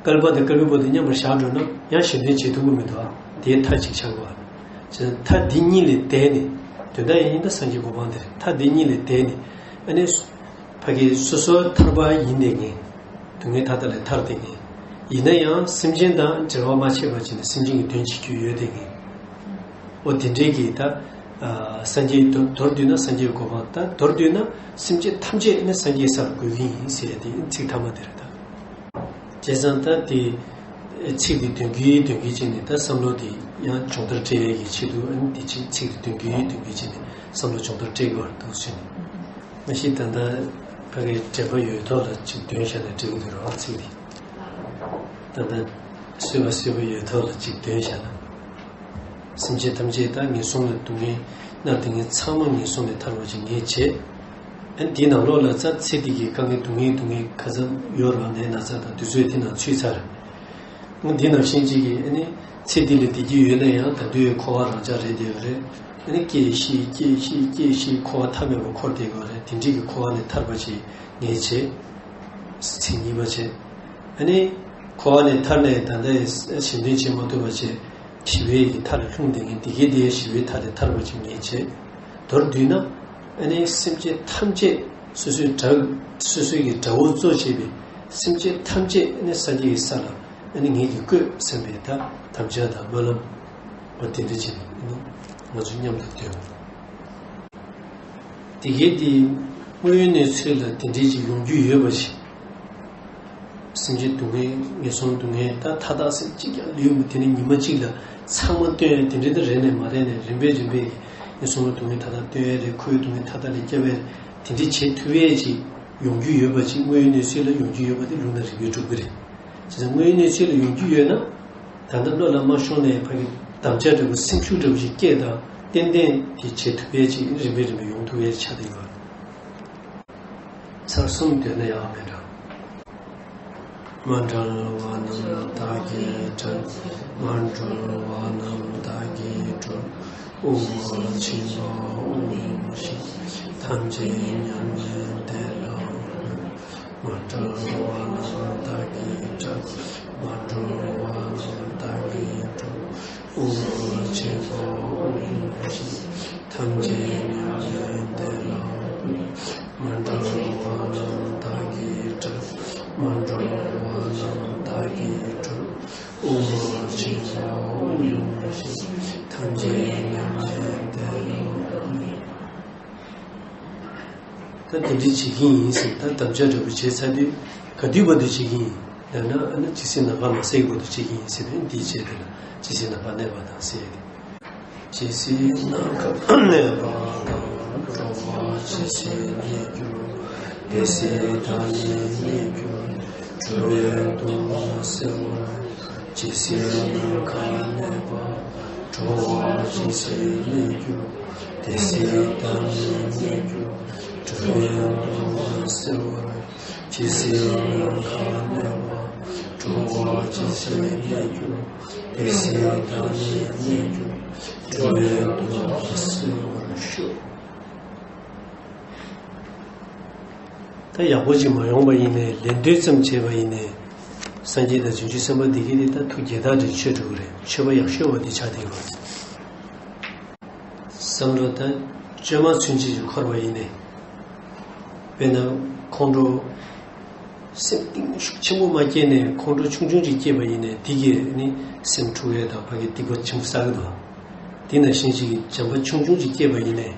བསྐལ་པ་དང་བསྐལ་པའི་བར་དུ་མཉམ་པར་བཞག་འགྲོ་ན་ཡང་གཞན་དོན་བྱེད་ཐུབ་ཀྱི་མི་འདུག་ཨ། དེའི་མཐའ་གཅིག་ཆགས་དགོས་པ། བྱས་ཙང་མཐའ་འདི་གཉིས་ལས་འདས་ནས། དོན་དག་ཡིན་ན་སངས་རྒྱས་གོ་འཕང་དེ་རེད། མཐའ་དེ་གཉིས་ལས་འདས་ནས་ཨ་ནི་ཕ་གི་སོ་སོ་ཐར་པ་ཡིན་ནས་ངེས། སྡུག་བསྔལ་མཐའ་དག་ལས་ཐར་ཏེ་ངེས། ཡིན་ན་ཡང་སེམས་ཅན་དང་འབྲེལ་བ་མ་ཆད་པ་བྱས་ནས་སེམས་ཅན་གྱི་དོན་བྱེད་རྒྱུ་ཡོད་དེ་ངེས། འོ་དེ་འདྲའི་གི་ད་ཨ་སངས་རྒྱས་མདོར་མདོར་བསྡུས་ན་སངས་རྒྱས་གོ་འཕང་། ད་མདོར་བསྡུས་ན་སེམས་ཅན་ཐམས་ཅད་ནི་སངས་རྒྱས་ས་ལ་འགོད་ཀྱི་ཡིན་ཟེར་ཡ་དེ་ཚིག་ཐ་མ་དེ་རེད་ད། བྱས་ཙང་ད་དེ་ཚིག་དེ་འདོན་གྱིན་འདོན་གྱིན་བྱས་ནས་ད་བསམ་བློ་དེ་ཡང་སྦྱོང་བརྡར་སྤྲད་ཡས་ཀྱི་ཆེད་དུ་ཨ་ནི་དེ་ཅིག་ཚིག་དེ་འདོན་གྱིན་འདོན་གྱིན་བྱས་ནས་བསམ་བློ་སྦྱོང་བརྡར་སྤྲད་དགོས་པར་འདུག་ཟེར་ནས། མ་གཞི་ད་ལྟ་ཕ་གི་དྲན་པ་ཡོད་ཐོག་ལ་ཅིག་འདོན་བཞག་ན་འགྲིག་གི་འདུག་རོགས་ཚིག་དེ། ད་ལྟ་བཟོད་པ་བཟོད་པ་ཡོད་ཐོག་ལ་ཅིག་འདོན་བཞག་ན། སེམས་ཅན་ཐམས་ཅད་ད་ངན་སོང་ལས་སྡུག་བསྔལ་མནར་ཏེ་ངན་ཚང་མ་ངན་སོང་ལས་ཐར་བ་ཅིག་ངས་བྱེད། ཨ་ནི་དེའི་ནང་ལོགས་ལ་ཚ་ཚེ་འདི་གི་དཀའ་ངལ་སྡུག་བསྔལ་སྡུག་བསྔལ་ག་ཚོད་ཡོད་རེད་བ། ནད་ན་ཚ་དང་དེ་ཚོས་དེ་ནང་ཚུད་ཚར། ཨ་ནི་འདི་ནང་བཞིན་ཅིག་གིས་ཨ་ནི་ཚེ་འདི་ལ་བདེ་སྐྱིད་ཡོད་ན་ཡང་ད་དུང་འཁོར་བ་རང་འཇགས་རེད་བསྡད་ཡོད་རེད། ཨ་ནི་སྐྱེ་ཤི་སྐྱེ་ཤི་སྐྱེ་ཤི་འཁོར་བ་མཐའ་མེད་པར་འཁོར་བསྡད་ཡོད་རེད། དེ་འདྲའི་གི་འཁོར་བ་ནས་ཐར་བ་ཅིག་ངས་བྱེད། ཚིག་གཉིས་པ་བྱས། ཨ་ནི་འཁོར་བ་ནས་ཐར་ནས་ད་ལྟ་གཞན་དོན་བྱེད་མ་ཐུབ་པ་བྱས། ཞི་བའི་གི་མཐའ་ལ་ལྷུང་བསྡད་མཁན་འདི་གའི་འདི་ཡང་ཞི་བའི་མཐའ་ལས་ཐར་བ་ཅིག་ངས་བྱེད། མདོར་བསྡུས་ན། ཨ་ནི་སེམས་ཅན་ཐམས་ཅད་སོ་སོའི་དགྲ། སོ་སོའི་གི་དགྲ་བོ་གཙོ་བྱས་པའི་སེམས་ཅན་ཐམས་ཅད་ཨ་ནི་སངས་རྒྱས་ཀྱི་ས་ལ་ཨ་ནི་ངེད་ཀྱིས་བཀོད་བསམ་པའི་ད་དམ་བཅའ་དང་སྨོན་ལམ་འོ་དེ་འདྲ་བྱས་ནས་ཨ་ནི་ང་ཚོ་མཉམ་དུ་འདོན། དེ་གའི་དེ་དངོས་ཡོད་གནས་ཚུལ་ལ་དེ་འདྲའི་ཅིག་ཡོང་རྒྱུ་ཡོད་པ་ཞིག་སེམས་ཅན་སྡུག་བསྔལ་ངན་སོང་སྡུག་བསྔལ་ད་མཐའ་དག་ཟེར་གཅིག་ཀྱང་ལུས་མི། དེ་ནི་ཉི་མ་གཅིག་ལ་ཚང་མ་སྟོན་ཡ་དེ་འདྲའི་ད་རེ་ནས་མ་རེ་ནས་རིམ་པས་རིམ་པས་ངན་སོང་གི་སྡུག་བསྔལ་མཐའ་དག་སྟོན་ཡ་རེད། འཁོར་བའི་སྡུག་བསྔལ་མཐའ་དག་ལས་སྐྱོབ་ཡ་དེ་འདྲའི་བྱེད་ཐུབ་ཡས་ཅིག་ཡོང་རྒྱུ་ཡོད་པ་ཅིག་དངོས་ཡོད་གནས་ཚུལ་ལ་ཡོང་རྒྱུ་ཡོད་པ་དེ་ལུང་དང་རིགས་པས་གྲུབ་ཀྱི་རེད། བྱས་ཙང་དངོས་ཡོད་གནས་ཚུལ་ལ་ཡོང་རྒྱུ་ཡོད་ན། ད་ལྟ་བློ་ལ་མ་ཤོང་ནས་ཕ་གི་དམ་བཅའ་འདྲ་པོ་སེམས་ཤུགས་འདྲ་པོ་ཞིག་སྐྱེས་དང་ཏན་ཏན་དེ་བྱེད་ཐུབ་ཡས་ཅིག་རིམ་པས་རིམ་པས་ཡོང་ཐུབ་ཡས་ཆགས་བསྡད་ཡོད། ཚར་གསུམ་འདོན་ན་ཡག་མེད་འགྲོ། མ་འབྲལ་བ་རྣམས་བདག་གིས་བསྒྲལ། མ་གྲོལ་བ་རྣམས་བདག་གིས་སྒྲོལ། དབུགས་མ་ཆད་པ་དབུགས་དབྱུང་ཞིང་། ཐམས་ཅད་མྱ་ངན་འདས་ལ་མ་འབྲལ་བ་རྣམས་བདག་གིས་བསྒྲལ། མ་གྲོལ་བ་རྣམས་བདག་གིས་སྒྲོལ། དབུགས་མ་ཆད་པ་དབུགས་དབྱུང་ཞིང་། ཐམས་ཅད་མྱ་ངན་འདས་ལ་མ་འབྲལ་བ་རྣམས་བདག་གིས་བསྒྲལ། མ་གྲོལ་བ་རྣམས་བདག་གིས་སྒྲོལ། དབུགས་མ་ཆད་པ་དབུགས་དབྱུང་ཞིང་། ཐམས་ཅད་མྱ་ངན་འདས་ལ། ད་དེ་འདྲ་བྱེད་ཀྱི་ཡིན་ཟེར། ད་དམ་བཅའ་འདྲ་པོ་བྱས་ཚར་དུས་ག་དུས་བར་དུ་བྱེད་ཀྱི་ཡིན་ལབ་ན། ཨ་ནི་ཇི་སྲིད་ནམ་མཁའ་མ་ཟད་ཀྱི་བར་དུ་བྱེད་ཀྱི་ཡིན་ཟེར་ནས། འདིའི་རྗེས་དེ་ལ་ཇི་སྲིད་ནམ་མཁའ་གནས་པ་དང་ཟེར་ཡ་དེ། ཇི་སྲིད་ནམ་མཁའ་གནས་པ་དང་། འགྲོ་བ་ཇི་སྲིད་རྙེད་གྱུར། དེ་སྲིད་བདག་ནི་རྙེད་གྱུར། འགྲོ་བའི་དོན་ལ་གསལ་བར། ཇི་སྲིད་ནམ་མཁའ་གནས་པ། འགྲོ་བ་ཇི་སྲིད་རྙེད་གྱུར། དེ་སྲིད་བདག་ནི་རྙེད་གྱུར། འགྲོ་བའི་དོན་ལ་གསལ་བར། ཇི་སྲིད་ནམ་མཁའ་གནས་པ། འགྲོ་བ་ཇི་སྲིད་རྙེད་གྱུར། དེ་སྲིད་བདག་ནི་རྙེད་གྱུར། འགྲོ་བའི་དོན་ལ་གསལ་བར་ཤོག། ད་ཡག་པོ་ཅིག་མ་ཡོང་བ་ཡིན་ནའི་ལན་ལྡོན་ཙམ་བྱས་པ་ཡིན་ནའི། སངས་རྒྱས་དང་བྱང་ཆུབ་སེམས་དཔའ་འདི་གི་ནི་ད་ཐུགས་དགྱེས་དག་འདྲ་ཆགས་འགྲོ་གི་རེད། མཆོད་པ་ཡག་ཤོས་པ་འདི་ཆགས་བསྡད་ཡོད། བསམ་བློ་ད་བཅོས་མ་ཚུན་ཆད་ཅིག་འཁོར་བ་ཡིན་ནའི། དཔེར་ན་ཁོང་ཁྲོ། སེམས་གཏིང་ཤུགས་ཆེན་པོ་མ་སྐྱེས་ནས་ཁོང་ཁྲོ་ཆུང་ཆུང་ཅིག་སྐྱེས་པ་ཡིན་ནའི་དེ་གིས་ནི་སེམས་འཁྲུག་ཡས་དང་ཕ་གི་སྡིག་པ་ཆེན་པོ་བསགས་ཀྱི་འདུག། དེ་ནང་བཞིན་ཅིག་གི་བྱམས་པ་ཆུང་ཆུང་ཅིག་སྐྱེས་པ་ཡིན་ནའི།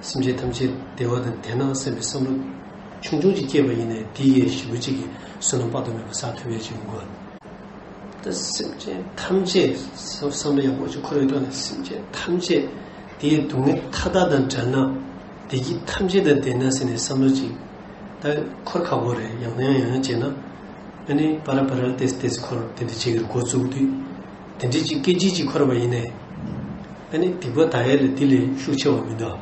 སེམས་ཅན་ཐམས་ཅད་བདེ་བ་དང་ལྡན་ན་བསམ་པའི་བསམ་བློ་ཆུང་ཆུང་ཅིག་སྐྱེས་པ་ཡིན་ནའི་དེ་གིས་ཞེ་པོ་ཅིག་གི་བསོད་ནམས་དཔག་ཏུ་མེད་པ་བསགས་ཐུབ་ཡས་ཅིག་ཡོང་གི་ཡོད། ད་སེམས་ཅན་ཐམས་ཅད་བསམ་བསམ་བློ་ཡག་པོ་ཅིག་འཁོར་བའི་ཐོག་ནས་སེམས་ཅན་ཐམས་ཅད་དེའི་སྡུག་བསྔལ་མཐའ་དག་དང་བྲལ་ན། བདེ་སྐྱིད་ཐམས་ཅད་དང་ལྡན་ན་ཟེར་ནས་བསམ་བློ་ཅིག་ད་འཁོར་ཁག་པོ་རེད། ཡང་ཡང་ཡང་ཡང་བྱས་ན། ཨ་ནི་བར་བར་ཏེས་ཏེས་འཁོར་དེ་འདྲ་བྱེད་ཀྱི་འགོ་བཙུགས་དུས། དེ་འདྲ་ཅིག་སྐད་ཅིག་ཅིག་འཁོར་བ་ཡིན་ནའི། ཨ་ནི་སྡིག་པ་དག་ཡས་ལ་དེ་ལས་ཤུགས་ཆེ་བ་མི་འདུག།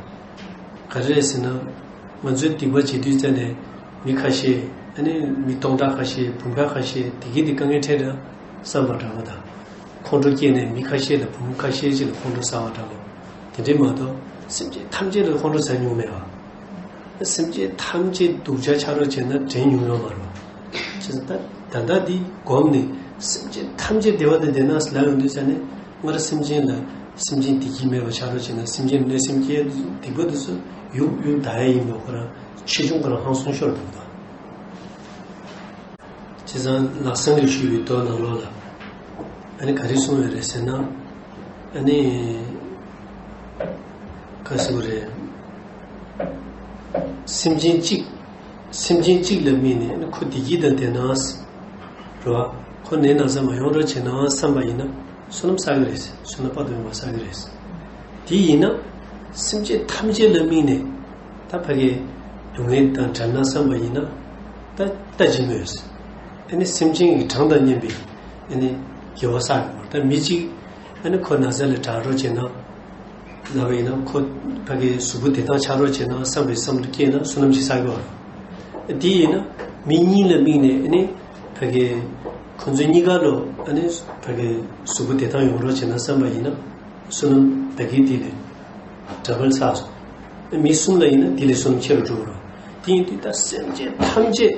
ག་རེ་རེད་ཟེར་ན། ང་ཚོའི་སྡིག་པ་བྱེད་དུས་ཙ་ནས་མི་ཁ་ཤས། ཨ་ནི་མི་སྟོང་ཕྲག་ཁ་ཤས། འབུམ་ཕྲག་ཁ་ཤས་དེ་གི་དེ་དཀའ་ངལ་འཕྲད་ར་བསམ་པ་འདྲ་བ་དང་། ཁོང་ཁྲོ་སྐྱེས་ནས་མི་ཁ་ཤས་ལ། འབུམ་ཁ་ཤས་ཅིག་ལ་ཁོང་ཁྲོ་ཟ་བ་འདྲ་བ། དེ་འདྲས་མ་གཏོགས་སེམས་ཅན་ཐམས་ཅད་ལ་ཁོང་ཁྲོ་ཟ་མྱོང་མེད་པ། སེམས་ཅན་ཐམས་ཅད་སྡུག་ཅག་ཆགས་རོགས་བྱས་ན་དྲན་མྱོང་ཡོད་མ་རེད། བྱས་ཙང་ད་ད་ལྟ་འདི་སྒོམ་ནས་སེམས་ཅན་ཐམས་ཅད་བདེ་བ་དང་ལྡན་ན་ལབ་ཡོང་དུས་ཙ་ནས། སྔར་སེམས་ཅན་ལ་ སེམས་ཅན་བདེ་སྐྱིད་མེད་པ་ཆགས་རོགས་བྱས་ན། སེམས་ཅན་གནོད་སེམས་སྐྱེ་སྡིག་པ་དེ་ཚོ་ཡུག་ཡུག་དག་ཡ་ཡིན་པ་ཁོ་རང་ཆེ་ཆུང་ཁོ་རང་ཧང་སང་ཤོར་འདུག་པ། བྱས་ཙང་ལག་བཟང་གིས་ཞུས་པའི་མདོ་ནང་ལོགས་ལ་ཨ་ནི་ག་རེ་གསུངས་ཡོད་རེད་ཟེར་ན། ཨ་ནི་ག་ཟེར་དགོས་རེད། སེམས་ཅན་གཅིག་སེམས་ཅན་གཅིག་ལ་དམིགས་ནས་ཨ་ནི་ཁོ་བདེ་སྐྱིད་དང་ལྡན་ན། རེད་བ། ཁོ་ནད་ན་ཚ་མ་ཡོང་རོགས་བྱས་ན་བསམ་པ་ཡིན་ན་བསོད་ནམས་བསགས་ཀྱི་རེད། བསོད་ནམས་དཔག་ཏུ་མེད་པ་བསགས་ཀྱི་རེད། དེ་ཡིན་ན་སེམས་ཅན་ཐམས་ཅད་ལ་དམིགས་ནས་ད་ཕ་གིའི་སྡུག་བསྔལ་དང་བྲལ་ན་བསམ་པ་ཡིན་ན་ད་ལྟ་ཅི་མོས། ཨ་ནི་སེམས་ཅན་གྱི་གྲངས་དང་མཉམ་པའི་ཨ་ནི་དགེ་བ་བསགས་ཀྱི་རེད། ད་མི་གཅིག་ཨ་ནི་ཁོ་ན་ཚ་ལས་དྲག་རོགས་བྱས་ན། ལབ་པ་ཡིན་ན་ཁོ་ཕ་གིའི་གཟུགས་པོ་བདེ་ཐང་ཆགས་རོགས་བྱས་ན་བསམ་པའི་བསམ་བློ་སྐྱེས་ན་བསོད་ནམས་ཤིག་བསགས་ཀྱི་ཡོད་རེད། དེ་ཡིན་ན་མི་གཉིས་ལ་དམིགས་ནས་ཨ་ནི་ཕ་གིའི་ཁོ་ཚོ་གཉིས་ཀ་ལོ་ཨ་ནི་ཕ་གིའི་གཟུགས་པོ་བདེ་ཐང་ཡོང་རོགས་བྱས་ན་བསམ་པ་ཡིན་ན་བསོད་ནམས་ཕ་གིའི་དེ་ལས་ཌ་བལ་བསགས་སོང་། མི་གསུམ་ལ་ཡིན་ན་དེ་ལས་བསོད་ནམས་ཆེ་རུ་འགྲོ་གི་རེད། དེ་ཡིན་དུས་ད་སེམས་ཅན་ཐམས་ཅད་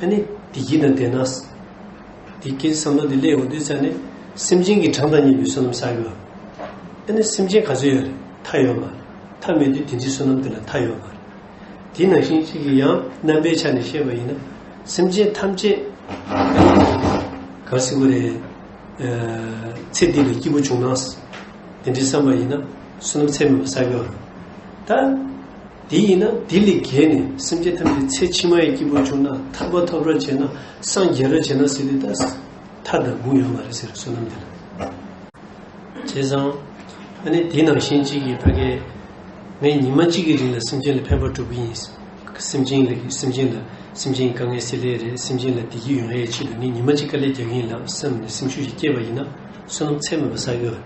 ཨ་ནི་བདེ་སྐྱིད་དང་ལྡན་ན། དེ་སྐད་བསམ་བློ་དེ་སླེབས་འོང་དུས་ཙ་ནས་སེམས་ཅན་གྱི་གྲངས་དང་མཉམ་པའི་བསོད་ནམས་བསགས་ཀྱི་ཡོད། ཨ་ནི་སེམས་ཅན་ག་ཚོད་ཡོད་རེད། མཐའ་ཡོད་མ་རེད། མཐའ་མེད་དུས་དེ་འདྲའི་བསོད་ནམས་དེ་ལ་མཐའ་ཡོད་མ་རེད། དེ་ནང་བཞིན་གཅིག་གི་ཡང་རྣམ་པའི་ཆ་ནས་བཤད་པ་ཡིན་ན་སེམས་ཅན་ཐམས་ཅད་ག་ཟེར་དགོས་རེད། ཚེ་འདི་ལ་སྐྱིད་པོ་བྱུང་ན། དེ་འདྲའི་བསམ་པ་ཡིན་ན་བསོད་ནམས་ཚད་མེད་པ་བསགས་ཀྱི་ཡོད་རེད། ད། དེ་ཡིན་ན་དེ་ལས་བརྒལ་ནས་སེམས་ཅན་ཐམས་ཅད་ཚེ་ཕྱི་མ་ཡི་སྐྱིད་པོ་བྱུང་ན་ཐར་པ་ཐོབ་རོགས་བྱས་ན་སངས་རྒྱས་རོགས་བྱས་ན་ཟེར་དུས་ད་མཐའ་དང་མུ་ཡོད་མ་རེད་ཟེར་བསོད་ནམས་དེ་ལ། བྱས་ཙང་ཨ་ནི་དེ་ནང་བཞིན་གཅིག་གིས་ཕ་གིའི་ངས་ཉི་མ་གཅིག་གི་རིང་ལ་སེམས་ཅན་ལ་ཕན་པ་སྒྲུབ་ཀྱི་ཡིན། སེམས་ཅན་ལ་སེམས་ཅན་ལ་སེམས་ཅན་གྱི་དཀའ་ངལ་སེལ་ཡས་རེད། སེམས་ཅན་ལ་བདེ་སྐྱིད་ཡོང་ཡས་ཆེད་དུ་ངས་ཉི་མ་གཅིག་དཀའ་ལས་རྒྱག་གི་ཡིན་ལབ་བསམ་ནས་སེམས་ཤུགས་ཤིག་སྐྱེས་པ་ཡིན་ན་བསོད་ནམས་ཚད་མེད་པ་བསགས་ཀྱི་ཡོད།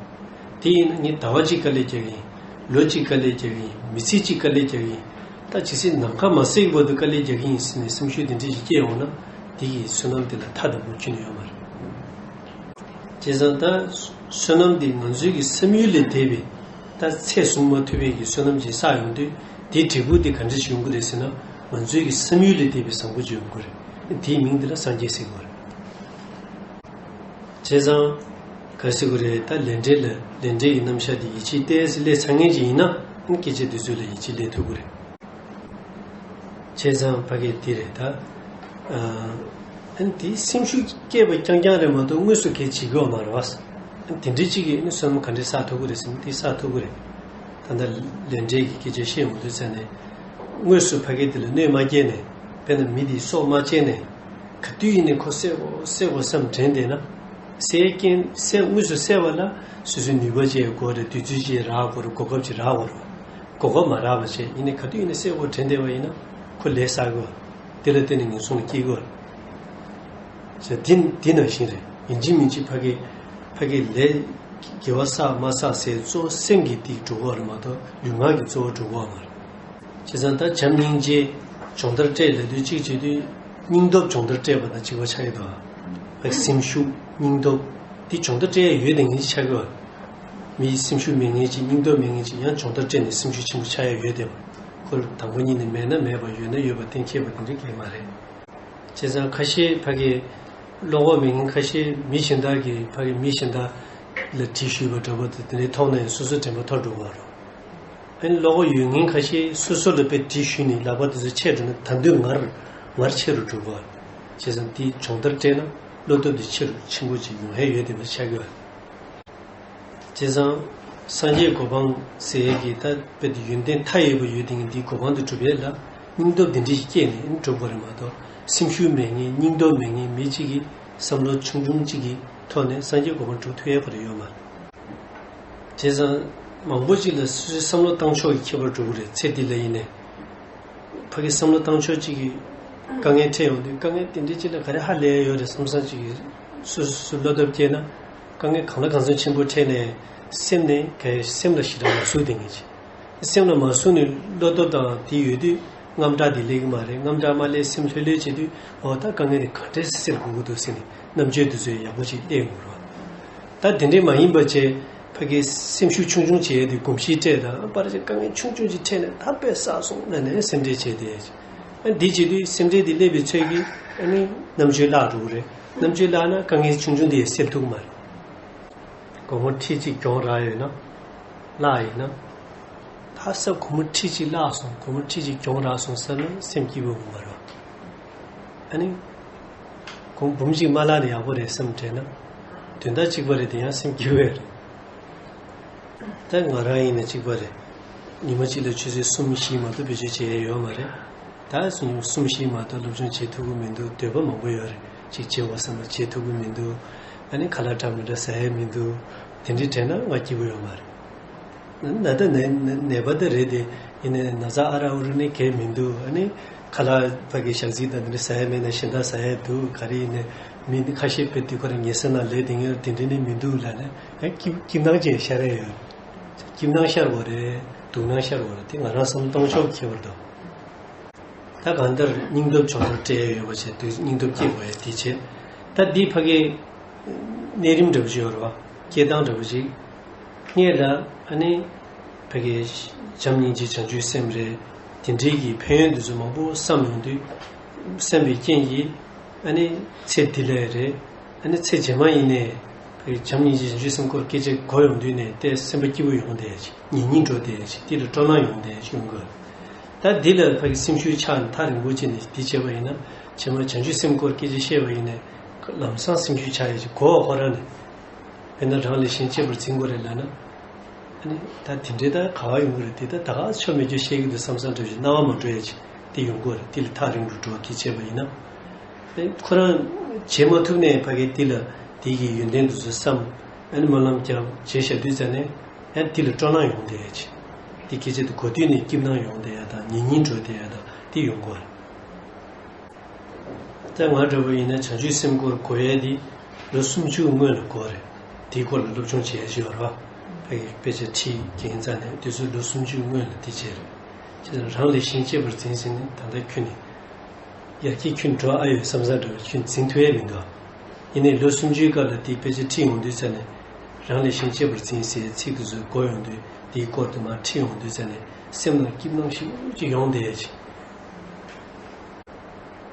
དེ་ཡིན་ན་ངས་ཟླ་བ་གཅིག་དཀའ་ལས་རྒྱག་གི་ཡིན། ལོ་གཅིག་དཀའ་ལས་རྒྱག་གི་ཡིན། མི་ཚེ་གཅིག་དཀའ་ལས་རྒྱག་གི་ཡིན། ད་ཇི་སྲིད་ནམ་མཁའ་མ་སྲེག་བར་དུ་དཀའ་ལས་རྒྱག་གི་ཡིན་ཟེར་ནས་སེམས་ཤུགས་དེ་འདྲ་ཞིག་སྐྱེས་ཡོང་ན་དེ་གིས་བསོད་ནམས་དེ་ལ་མཐའ་དང་པོ་ཁྱོན་ནས་ཡོད་མ་རེད། བྱས་ཙང་ད་བསོད་ནམས་དེ་ང་ཚོའི་གི་བསམ་ཡུལ་ལས་འདས་པའི་ད་ཚད་བཟུང་མ་ཐུབ་པའི་གི་བསོད་ནམས་ཅིག་བསགས་ཡོང་དུས་དེའི་འབྲས་བུ་དེ་ག་འདྲ་ཞིག་ཡོང་གི་རེད་ཟེར་ན་ང་ཚོའི་གི་བསམ་ཡུལ་ལས་འདས་པའི་བཟང་པོ་ཅིག་ཡོང་གི་རེད། དེའི་མིང་དེ་ལ་སངས་རྒྱས་ཟེར་གི་རེད། བྱས་ཙང་། ག་རེ་ཟེར་དགོས་རེད། ད་ལས་འབྲས་ལ་ལས་འབྲས་ཀྱི་རྣམ་གཞག་དེ་ཡིད་ཆེས་ཏོག་ཙམ་སླེབས་ཚར་མཁན་ཅིག་ཡིན་ན་ཨ་ནི་སྐད་ཆ་དེ་ཚོ་ལ་ཡིད་ཆེས་སླེབས་ཐུབ་ཀྱི་རེད། བྱས་ཙང་ཕ་གི་དེ་རེད་ད། ཨ་ནི་དེ་སེམས་ཤུགས་སྐྱེས་པ་རྐྱང་རྐྱང་རེད་མ་གཏོགས་དངོས་སུ་གལ་ཆེ་གི་ཡོད་མ་རེད་བ། ཨ་ནི་དེ་འདྲའི་ཅིག་གིས་ཨ་ནི་བསོད་ནམས་ག་འདྲས་བསགས་ཐུབ་ཀྱི་རེད་ཟེར་ན་དེ་བསགས་ཐུབ་ཀྱི་རེད། ད་ལྟ་ལས་འབྲས་ཀྱི་སྐད་ཆ་བཤད་འོང་དུས་ཙ་ནས། དངོས་སུ་ཕ་གི་དེ་ལ་གནོད་མ་སྐྱེལ་ནས། དཔེར་ན་མི་དེའི་སྲོག་མ་བཅད་ནས། ག་དུས་ཡིན་ནའི་ཁོ་བསད་དགོས་བསད་དགོས་བསམ་དྲན་བསྡད་ན། བསད་རྐྱེན་བསད་དངོས་སུ་བསད་པ་ལ་སོ་སོའི་ནུས་པ་ཅིག་དགོས་རེད། དུས་ཚོད་ཅིག་རག་དགོས་རེད། གོ་སྐབས་ཅིག་རག་དགོས་རེད། གོ་སྐབས་མ་རག་པ་བྱས་ཡིན་ནའི་ག་དུས་ཡིན་ནའི་བསད་དགོས་དྲན་བསྡད་པ་ཡིན་ན་ཁོ་ལས་བསགས་དགོས། དེ་ལ་བརྟེན་ནས་ངན་སོང་ལ་སྐྱེ་དགོས་རེད། དེ་དེ་ནང་བཞིན་རེད། ཡིན་གཅིག་མིན་གཅིག་ཕ་གི་ཕ་གི་ལས་དགེ་བ་བསགས་མ་བསགས་ཟེར་གཙོ་བོ་སེམས་ཀྱི་སྟེང་འགྲོ་དགོས་རེད་མ་གཏོགས་ལུས་ངག་གི་གཙོ་བོ་འགྲོ་དགོས་མ་རེད། བྱས་ཙང་ད་བྱམས་སྙིང་རྗེ་སྦྱོང་བརྡར་སྤྲད་ལབ་དུས་གཅིག་བྱེད་དུས་སྙིང་སྟོབས་སྦྱོང་བརྡར་སྤྲད་པ་དང་གཅིག་པ་ཆགས་ཀྱི་འདུག་ཨ། སེམས་ཤུགས་སྙིང་སྟོབས་འདི་སྦྱོང་བརྡར་སྤྲད་ཡ་ཡོད་དེ་ངེས་ཅིག་ཆགས་ཀྱི་ཡོད། མིའི་སེམས་ཤུགས་མེད་མཁན་ཅིག་སྙིང་སྟོབས་མེད་མཁན་ཅིག་ཡང་སྦྱོང་བརྡར་སྤྲད་ནས་སེམས་ཤུགས་ཆེན་པོ་ཆགས་ཡ་ཡོད་དེ། ཁོ་དང་པོ་ཉིད་ནས་མེད་ན་མེད་པ་ཡོད་ན་ཡོད་པ་གཏན་འཁེལ་བ་དེ་འདྲ་གང་ཡང་མ་རེད། བྱས་ཙང་ཁ་ཤས་ཕ་གི་བློ་ཁོག་མེད་མཁན་ཁ་ཤས་མི་གཞན་དག་གིས་ཕ་གི་མི་གཞན་དག་ལ་དྲི་ཞུས་པ་འདྲ་པོ་དེ་དེ་འདྲའི་ཐོག་ནས་སོ་སོ་དྲན་པ་འཐོར་འགྲོ་གི་རེད། ཨ་ནི་བློ་ཁོག་ཡོད་མཁན་ཁ་ཤས་སོ་སོ་ལ་དཔེ་དྲི་ཞུས་ནས་ལག་པ་དེ་ཚོ་ཆད་འགྲོ་ན་ད་དུང་ངར་ངར་ཆེ་རུ་འགྲོ་གི་རེད། བྱས་ཙང་དེ་སྦྱོང་བརྡར་སྤྲད་ན་བློ་སྟོབས་དེ་ཆེ་རུ་ཆེན་པོ་ཅིག་ཡོང་ཧེ་ཡོད་དེ་མ་ཆགས་ཀྱི་རེད། བྱས་ཙང་། སངས་རྒྱས་གོ་འཕང་ཟེར་ཡས་ཀྱི་ད་དཔེ་དེ་ཡོན་ཏན་མཐའ་ཡས་པ་ཡོད་དེ་འདི་གོ་འཕང་དུ་སྒྲུབ་ཡས་ལ་སྙིང་སྟོབས་དེ་འདྲ་ཞིག་སྐྱེས་ནས་སྒྲུབ་དགོས་རེད་མ་གཏོགས་སེམས་ཤུགས་མེད་མཁན་སྙིང་སྟོབས་མེད་མཁན་མི་གཅིག་གིས་བསམ་བློ་ཆུང་ཆུང་གཅིག་གི་ཐོག་ནས་སངས་རྒྱས་གོ་འཕང་སྒྲུབ་ཐུབ་ཡས་ཁོ་རང་ཡོད་མ་རེད། བྱས་ཙང་མང་པོ་ཅིག་ལ་སོ་སོའི་བསམ་བློ་བཏང་ཕྱོགས་ཀྱི་ཁྱད་པར་འགྲོ་གི་རེད། ཚེ་འདི་ལ་ཡིན་ནའི། ཕ་གི་བསམ་བློ་བཏང་ཕྱོགས་གཅིག་གི་དཀའ་ངལ་འཕྲད་ཡོང་དུས་དཀའ་ངལ་དེ་འདྲའི་གཅིག་ལ་ག་རེ་ཧ་ལས་ཡོད་རེད་བསམ་བསམ་གཅིག་གི་སོ་སོ་སོ་བློ་སྟོབས་སྐྱེས་ན་དཀའ་ངལ་གང་ལ་གང་འཚམ་ཆེན་པོ་འཕྲད་ནས་སེམས་ནས་ག་སེམས་ལ་ཞེ་དྲག་མ་ཟུག་དེ་ངེས་ཅི། སེམས་ལ་མ་ཟུག་ནས་བློ་སྟོབས་དང་དེ་ཡོད་དུས་དངངས་སྐྲག་དེ་སླེབས་ཀྱི་མ་རེད། དངངས་སྐྲག་མ་སླེབས་སེམས་ལྷོད་ལྷོད་བྱེད་དུས་འོ་ད་དཀའ་ངལ་དེ་ག་འདྲས་སེལ་དགོས་ཀྱི་འདུག་ཟེར་ནས་རྣམ་དཔྱོད་དེ་ཚོ་ཡག་པོ་ཅིག་སླེབས་ཡོང་གི་རེད། ད་དེ་འདྲས་མ་ཡིན་པ་བྱས། ཕ་གིའི་སེམས་ཤུགས་ཆུང་ཆུང་བྱས་ཏེ་གོམས་གཤིས་སྤྲད་དང་པར་ཆས་དཀའ་ངལ་ཆུང་ཆུང་ཅིག་འཕྲད་ནས་ད་དཔེ་བསགས་སོང་ལབ་ནས་སེམས་ཁྲལ་བྱས་ཏེ། ཨ་འདི་བྱེད་དུས་སེམས་ཁྲལ་འདི་སླེབས་པའི་ཚོད་ཀྱིས་ཨ་ནི་རྣམ་དཔྱོད་བརླག་འགྲོ་གི་རེད། རྣམ་དཔྱོད་བརླག་ན་དཀའ་ངལ་ཆུང་ཆུང་འདི་ཡང་སེལ་ཐུབ་ཀྱི་མ་རེད། སྒོར་མོ་ཁྲི་གཅིག་གྱོང་རག་ཡོད་ན། བརླག་ཡིན་ན། ད་ས་སྒོར་མོ་ཁྲི་གཅིག་བརླག་སོང་། སྒོར་མོ་ཁྲི་གཅིག་གྱོང་རག་སོང་ཟེར་ན་སེམས་སྐྱིད་པོ་ཡོང་མ་རེད། ཨ་ནི། སྒོར་མོ་འབུམ་གཅིག་མ་བརླག་ན་ཡག་པོ་རེད་བསམ་དྲན་ན། དོན་དག་གཅིག་པ་རེད། དེ་ཡང་སེམས་སྐྱིད་པོ་རེད། ད་ང་རང་ཡིན་ན་གཅིག་པ་རེད། ཉི་མ་གཅིག་ལ་ཆུ་ཚོད་གསུམ་བཞི་མ་གཏོགས་བེད་སྤྱོད་བྱེད་ཡ་ཡོད་མ་རེད། ད་གསུམ་གསུམ་བཞི་མ་གཏོགས་སློབ་སྦྱོང་བྱེད་ཐུབ་ཀྱི་མི་འདུག་འདོད་པ་མང་པོ་ཡོད་རེད། ཅིག་བྱེད་དགོས་བསམ་པ་བྱེད་ཐུབ་ཀྱི་མི་འདུག་ཨ་ནི་ཁ་ལག་འདྲ་མི་འདྲ་ཟ་ཡ་མི་འདུག་དེ་འདྲའི་དྲན་ན་ང་སྐྱིད་པོ་ཡོད་མ་རེད། ན་ད་ནད་ནད་པ་འདི་རེད་དེ། ཡིན་ནའི་ན་ཚ་ཨ་ར་ཨུ་རུ་ནི་གས་མི་འདུག་ཨ་ནི་ཁ་ལག་ཕ་གི་ཞག་རྩི་དང་དེ་འདྲ་ཟ་ཡ་མེད་ན་གཞན་དག་ཟ་ཡ་འདུག་ག་རེ་ཡིན་ནའི་མི་ཁ་ཤས་དཔེ་དུས་ཁོ་རང་ཉལ་ས་ན་ལས་དེ་ངས་དེ་འདྲ་ནི་མི་འདུག་ལབ་ནས་ཡང་སྐྱིད་སྐྱིད་སྣང་ཅན་ཤར་ཡ་ཡོད། སྐྱིད་སྣང་ཤར་བ་རེད། སྡུག་སྣང་ཤར་བ་རེད། དེ་ང་རང་བསམ་བློ་གཏོང་ཕྱོགས་ཁྱད་པར་འདུག་ད་གང་ལྟར་སྙིང་སྟོབས་ཆུང་ཆུང་སྤྲད་ཡོད་པ་བྱས་དུས་སྙིང་སྟོབས་སྐྱེད་དགོས་ཡ་དེ་བྱས། ད་འདི་ཕ་གི་གནས་རིམ་འདྲ་པོ་ཞིག་ཡོད་རེད་བ། སྐྱེ་སྟངས་འདྲ་པོ་ཞིག་སྔས་ལ་ཨ་ནི་ཕ་གི་བྱམས་སྙིང་རྗེ་བྱང་ཆུབ་སེམས་རེད། དེ་འདྲའི་གི་ཕན་ཡོན་དེ་ཚོ་མང་པོ་བསམ་ཡོང་དུས། བསམ་པའི་རྐྱེན་གྱིས་ཨ་ནི་ཚེ་འདི་ལ་རེད། ཨ་ནི་ཚེ་རྗེས་མ་ཡིན་ནའི་ཕ་གི་བྱམས་སྙིང་རྗེ་བྱང་ཆུབ་སེམས་སྐོར་སྐད་ཆ་གོ་ཡོང་དུས་ནས་དེ་སེམས་པ་སྐྱིད་པོ་ཡོང་བསྡད་ཡ་ཅིག་ཉིན་ཉིན་འགྲོ་བསྡད་ཡ་ཅིག་དེ་ལ་སྤྲོ་སྣང་ཡོང་བསྡད་ཡ་ཅིག་ཡོང་གི་ཡོད། ད་འདི་ལ་ཕ་གི་སེམས་ཤུགས་ཆག་ནས་ཐག་རིང་པོ་བྱས་ནས་འདི་བྱས་པ་ཡིན་ན། ཕྱི་མ་བྱང་ཆུབ་སེམས་སྐོར་སྐད་ཆ་བཤད་པ་ཡིན་ནའི་ལམ་སང་སེམས་ཤུགས་ཆག་ཡ་ཅིག་གོ་བ་ཁོ་རང་ནས། དཔེར་ན་རང་ལས་གཞན་གཅེས་པར་འཛིན་དགོས་རེད་ལབ་ན། ཨ་ནི་ད་དེ་འདྲའི་ད་ག་བ་ཡོང་གི་རེད། དེ་ད་ད་ག་ཆོ་མེད་རྒྱུ་བཤད་ཀྱི་འདུག་བསམ་བསམ་འདྲ་ཞིག་སྣང་བ་མ་འགྲོ་ཡ་ཅིག་དེ་ཡོང་གི་རེད། དེ་ལ་ཐག་རིང་རུ་འགྲོ་གི་བྱས་པ་ཡིན་ན། ཨ་ནི་ཁོ་རང་བྱེད་མ་ཐུབ་ནའི་ཕ་གི་དེ་ལ་དེ་གི་ཡོན་ཏན་དེ་ཚོ་བསམ། ཨ་ནི་སྨོན་ལམ་རྒྱབ་བྱས་བཞག་དུས་ཙ་ནས། ཨ་ནི་དེ་ལ་སྤྲོ་སྣང་ཡོང་བསྡད་ཡ་ཅིག་དེ་སྐད་ཆ་དེ་གོ་དུས་ནས་སྐྱིད་སྣང་ཡོང་བསྡད་ཡ་དང་ཉིན་ཉིན་འགྲོ་བསྡད་ཡ་དང་དེ་ཡོང་གི་རེད། ད་ང་འདྲ་པོ་ཡིན་ན་བྱང་ཆུབ་སེམས་སྐོར་གོ་ཡས་འདི་ལོ་སུམ་ཅུ་སྔོན་ལ་གོ་རེད། དེའི་སྐོར་ལ་སློབ་སྦྱོང་བྱེད་ཡས་ཅིག་ཡོད་རེད་བ། ཕ་གི་དཔེ་ཆ་ཁྲིད་མཁན་རྩ་ནས་དུས་ཚོད་ལོ་སུམ་ཅུ་སྔོན་ལ་དེ་བྱས་རེད། བྱས་ཙང་རང་ལས་གཞན་གཅེས་པར་འཛིན་ཟེར་ནས་ད་ལྟ་ཁྱོན་ནས་ཡར་རྒྱས་ཁྱོན་འགྲོ་ཨ་ཡོད་བསམ་བསམ་འདྲ་བོ་ཁྱོན་འཛིན་ཐུབ་ཡས་མི་འདུག་ཡིན་ནའི་ལོ་སུམ་ཅུའི་སྐབས་ལ་དེ་དཔེ་ཆ་ཁྲིད་ཡོང་དུས་ཙ་ནས། རང་ལས་གཞན་གཅེས་པར་འཛིན་ཟེར་ཚིག་དེ་ཚོ་གོ་ཡོང་དུས་དེའི་སྐོར་དུ་མར་ཁྲིད་ཡོང་དུས་ཙ་ནས་སེམས་ནང་སྐྱིད་སྣང་ཞེ་པོ་ཅིག་ཡོང་བསྡད་ཡས་ཅིག་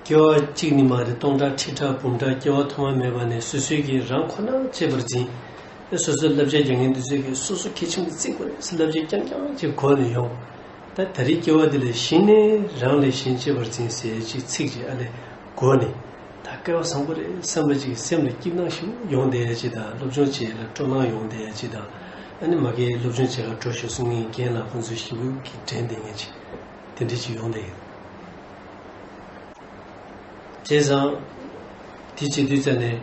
སྐྱེ་བ་གཅིག་ནི་མ་རེད། སྟོང་ཕྲག་ཁྲི་ཕྲག་འབུམ་ཕྲག་སྐྱེ་བ་ཐོག་མ་མེད་པ་ནས་སོ་སོའི་གི་རང་ཁོ་ན་གཅེས་པར་འཛིན། སོ་སོའི་བསླབ་བྱ་རྒྱག་མཁན་དེ་ཚོས་གི་སོ་སོ་གལ་ཆེན་པོ་བརྩི་དགོས་རེད་ཟེར་བསླབ་བྱ་རྐྱང་རྐྱང་ཅིག་གོ་ནས་ཡོང་། ད་ད་རེས་སྐྱེ་བ་འདི་ལ་གཞི་ནས་རང་ལས་གཞན་གཅེས་པར་འཛིན་ཟེར་ཅིག་ཚིག་ཅིག་ཨ་ནི་གོ་ནས། ད་སྐལ་བ་བཟང་པོ་རེད་བསམ་པ་ཅིག་སེམས་ལ་སྐྱིད་སྣང་ཞིག་ཡོང་བསྡད་ཡ་ཅིག་དང་སློབ་སྦྱོང་བྱེད་ཡ་ལ་སྤྲོ་སྣང་ཡོང་བསྡད་ཡ་ཅིག་དང་། ཨ་ནི་མ་གིའི་སློབ་སྦྱོང་བྱེད་ག་འགྲོ་ཞུ་གསུང་མཁན་རྒན་ལགས་ཁོང་ཚོ་ཞེ་པོ་གི་དྲན་བསྡད་མཁན་ཅིག་དེ་འདྲ་ཅིག་ཡོང་བསྡད་ཡོད། བྱས་ཙང་། དེ་བྱེད་དུས་ཙ་ནས།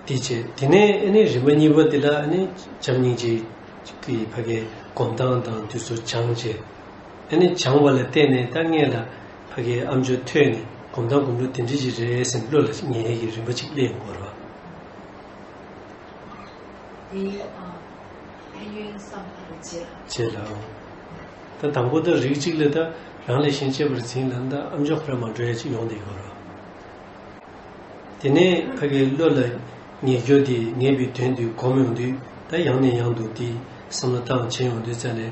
དེ་བྱེད། དེ་ནས་ཨ་ནི་རིམ་པ་གཉིས་པ་དེ་ལ་ཨ་ནི་བྱམས་སྙིང་རྗེ་གི་ཕ་གའི་སྒོམ་སྟངས་དང་དེ་ཚོ་སྦྱངས་བྱས། ཨ་ནི་སྦྱངས་པ་ལ་བརྟེན་ནས་ད་སྔས་ལ་ཕ་གའི་ཨ་མཆོག་ཐོས་ནས་སྒོམ་སྟངས་སྒོམ་ལུགས་དེ་འདྲ་ཅིག་རེད་ཟེར་བློ་ལ་ངེས་ཀྱི་རིམ་པ་ཅིག་སླེབས་ཡོང་གི་རེད་བ། དེའི་ཨ་ཕན་ཡོན་བསམ་པ་རེ་བྱེད་ལ། བྱེད་ལ། ད་དང་པོ་ད་རིགས་གཅིག་ལ་ད་རང་ལས་གཞན་གཅེས་པར་འཛིན་ལ་ད་ཨ་མཆོག་ཁོ་རང་མ་འགྲོ་ཡ་ཅིག་ཡོང་བསྡད་ཡོད་རེད། དེ་ནས་ཕ་གིའི་བློ་ལ་ངེས་སྐྱོ་དེ་ངེས་པའི་དོན་དེ་སྒོམ་ཡོང་དུས་ད་ཡང་ནས་ཡང་དུ་དེ་བསམ་བློ་བཏང་བྱས་ཡོང་དུས་ཙ་ནས་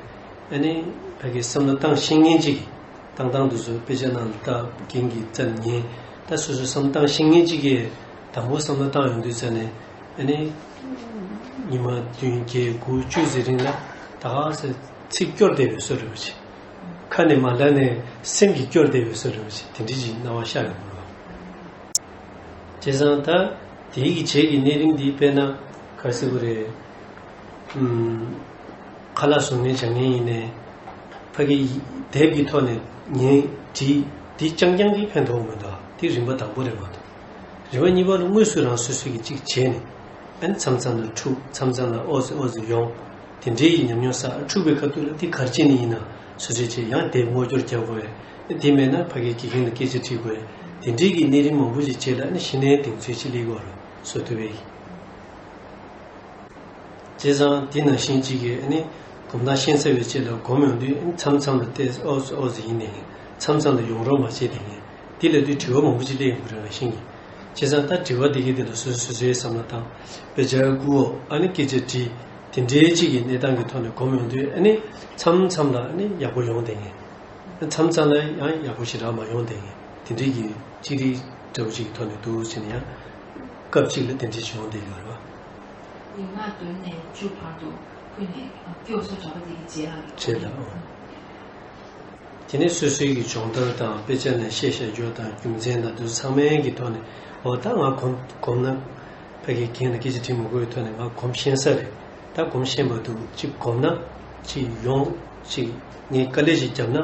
ཨ་ནི་ཕ་གིའི་བསམ་བློ་བཏང་ཤེས་མཁན་ཅིག་གིས། བཏང་སྟངས་དེ་ཚོ་དཔེ་ཆ་ནང་ལ་ལྟ་རྒན་གྱིས་རྩ་ནས་ཉན། ད་སོ་སོའི་བསམ་བློ་བཏང་ཤེས་མཁན་གཅིག་གིས་དང་པོ་བསམ་བློ་བཏང་ཡོང་དུས་ཙ་ནས་ཨ་ནི། ཉི་མ་བདུན་བརྒྱད་དགུ་བཅུ་ཟེར་རིང་ལ་ད་ག་ཟེ་ཚིག་སྐྱོར་བསྡད་པའི་བཟོ་འདྲ་པོ་ཅིག་ཁ་ནས་མ་ལབ་ནས་སེམས་ཀྱིས་སྐྱོར་བསྡད་པའི་བཟོ་འདྲ་པོ་ཅིག་དེ་འདྲ་ཅིག་སྣང་བ་ཤར་ཡོང་གི་རེད། བྱས་ཙང་ད་དེའི་གི་རྗེས་ཀྱི་གནས་རིམ་འདི་དཔེར་ན་ག་རེ་ཟེར་དགོས་རེད། ཨུམ། ཁ་ལག་བཟོ་མཁན་བྱ་མཁན་ཡིན་ནའི། ཕ་གི་དེབ་ཀྱི་ཐོག་ནས་ཉན་བྲིས་འདི་རྐྱང་རྐྱང་གིས་ཕན་ཐོགས་མི་འདུག་དེ་རིམ་པ་དང་པོ་རེད་མ་གཏོགས། རིམ་པ་གཉིས་པ་ལ་དངོས་སུ་རང་སོ་སོ་གིས་གཅིག་བྱས་ནས། ཨ་ནི་མཚམས་མཚམས་ལ་འཁྲུག་མཚམས་མཚམས་ལ་ཨོ་ཙི་ཨོ་ཙི་ཡོང་། དེ་འདྲའི་ཡི་ཉམས་མྱོང་བསགས་འཁྲུག་པའི་ཁ་ཐུག་ལ་འདི་ག་རེ་བྱས་ནས་ཡིན་ན་སོ་སོས་བྱས་ཡང་དེབ་ངོ་སྦྱོར་རྒྱག་དགོས། དེ་མེད་ན་ཕ་གིའི་དགེ་རྒན་ལ་སྐད་ཆ་དྲིས་དགོས། དེ་འདྲའི་གི་གནས་རིམ་མང་པོ་ཞིག་བྱས་ལ་ཨ་ནི་གཞི་ནས་གདེང་ཚོད་ཅིག་སླེབས་ཀྱི་ཡོད་རེད་བཟོ་ཐུབ་པའི། བྱས་ཙང་དེ་ནང་བཞིན་གཅིག་གིས་ཨ་ནི་སྒོམ་སྟངས་ཤེས་ཚར་བའི་རྗེས་ལ་སྒོམ་ཡོང་དུས་ཨ་ནི་མཚམས་མཚམས་ལ་ཏོག་ཙམ་ཨོ་ཙི་ཨོ་ཙི་ཡིན་ནའི་མཚམས་མཚམས་ལ་ཡོང་རོགས་མ་བྱེད་དེ་ངས་དེ་ལབ་དུས་དྲི་བ་མང་པོ་ཅིག་སླེབས་ཡོང་གི་རེད་ང་ཤེས་ཀྱི། བྱས་ཙང་ད་དྲི་བ་དེ་གའི་དེ་ལ་སོ་སོ་སོ་སོའི་བསམ་བློ་བཏང་། དཔེ་ཆ་བསྐུར་ཨ་ནི་སྐད་ཆ་དྲིས། དེ་འདྲའི་གཅིག་གི་གནས་སྟངས་ཀྱི་ཐོག་ནས་སྒོམ་ཡོང་དུས་ཨ་ནི་མཚམས་མཚམས་ལ་ཨ་ནི་ཡག་པོ་ཡོང་དེ་ངས། མཚམས་མཚམས་ལ་ཡང་ཡག་པོ་ཞེ་དྲག་མ་ཡོང་དེ་ངས་དེ་འདྲའི་གི་ཅི་རིགས་འདྲ་བོ་ཅིག་གི་ཐོག་ནས་འདུག་ཟེར་ནས་ཡང་སྐབས་གཅིག་ལ་དེ་འདྲའི་ཞིག་ཡོང་བསྡད་ཡོད་རེད་བ། ཉི་མ་བདུན་ནས་བཅུ་བར་དུ་ ཀུན་ནས་སྐྱོ་སོ་འདྲ་པོ་དེ་གི་རྗེས་ལ་རེད། རྗེས་ལ། ཨོ། དེ་ནས་སོ་སོའི་གི་སྦྱོང་བརྡར་དང་དཔེ་ཆ་ནས་ཤེས་བྱ་རྒྱུ་དང་རྒྱུ་མཚན་དང་དེ་ཚོ་ཚང་མའི་གི་ཐོག་ནས། འོ་ད་ང་གོམས་གོམས་ན་ཕ་གི་རྒན་ལ་སྐད་ཆ་དྲིས་མི་དགོས་པའི་ཐོག་ནས་ང་གོམས་ཤེས་ས་རེད། ད་གོམས་ཤེས་པ་འདུག་ཅིག་གོམས་ན་ཅིག་ཡོང་ཅིག་ངས་དཀའ་ལས་ཅིག་བརྒྱབ་ན་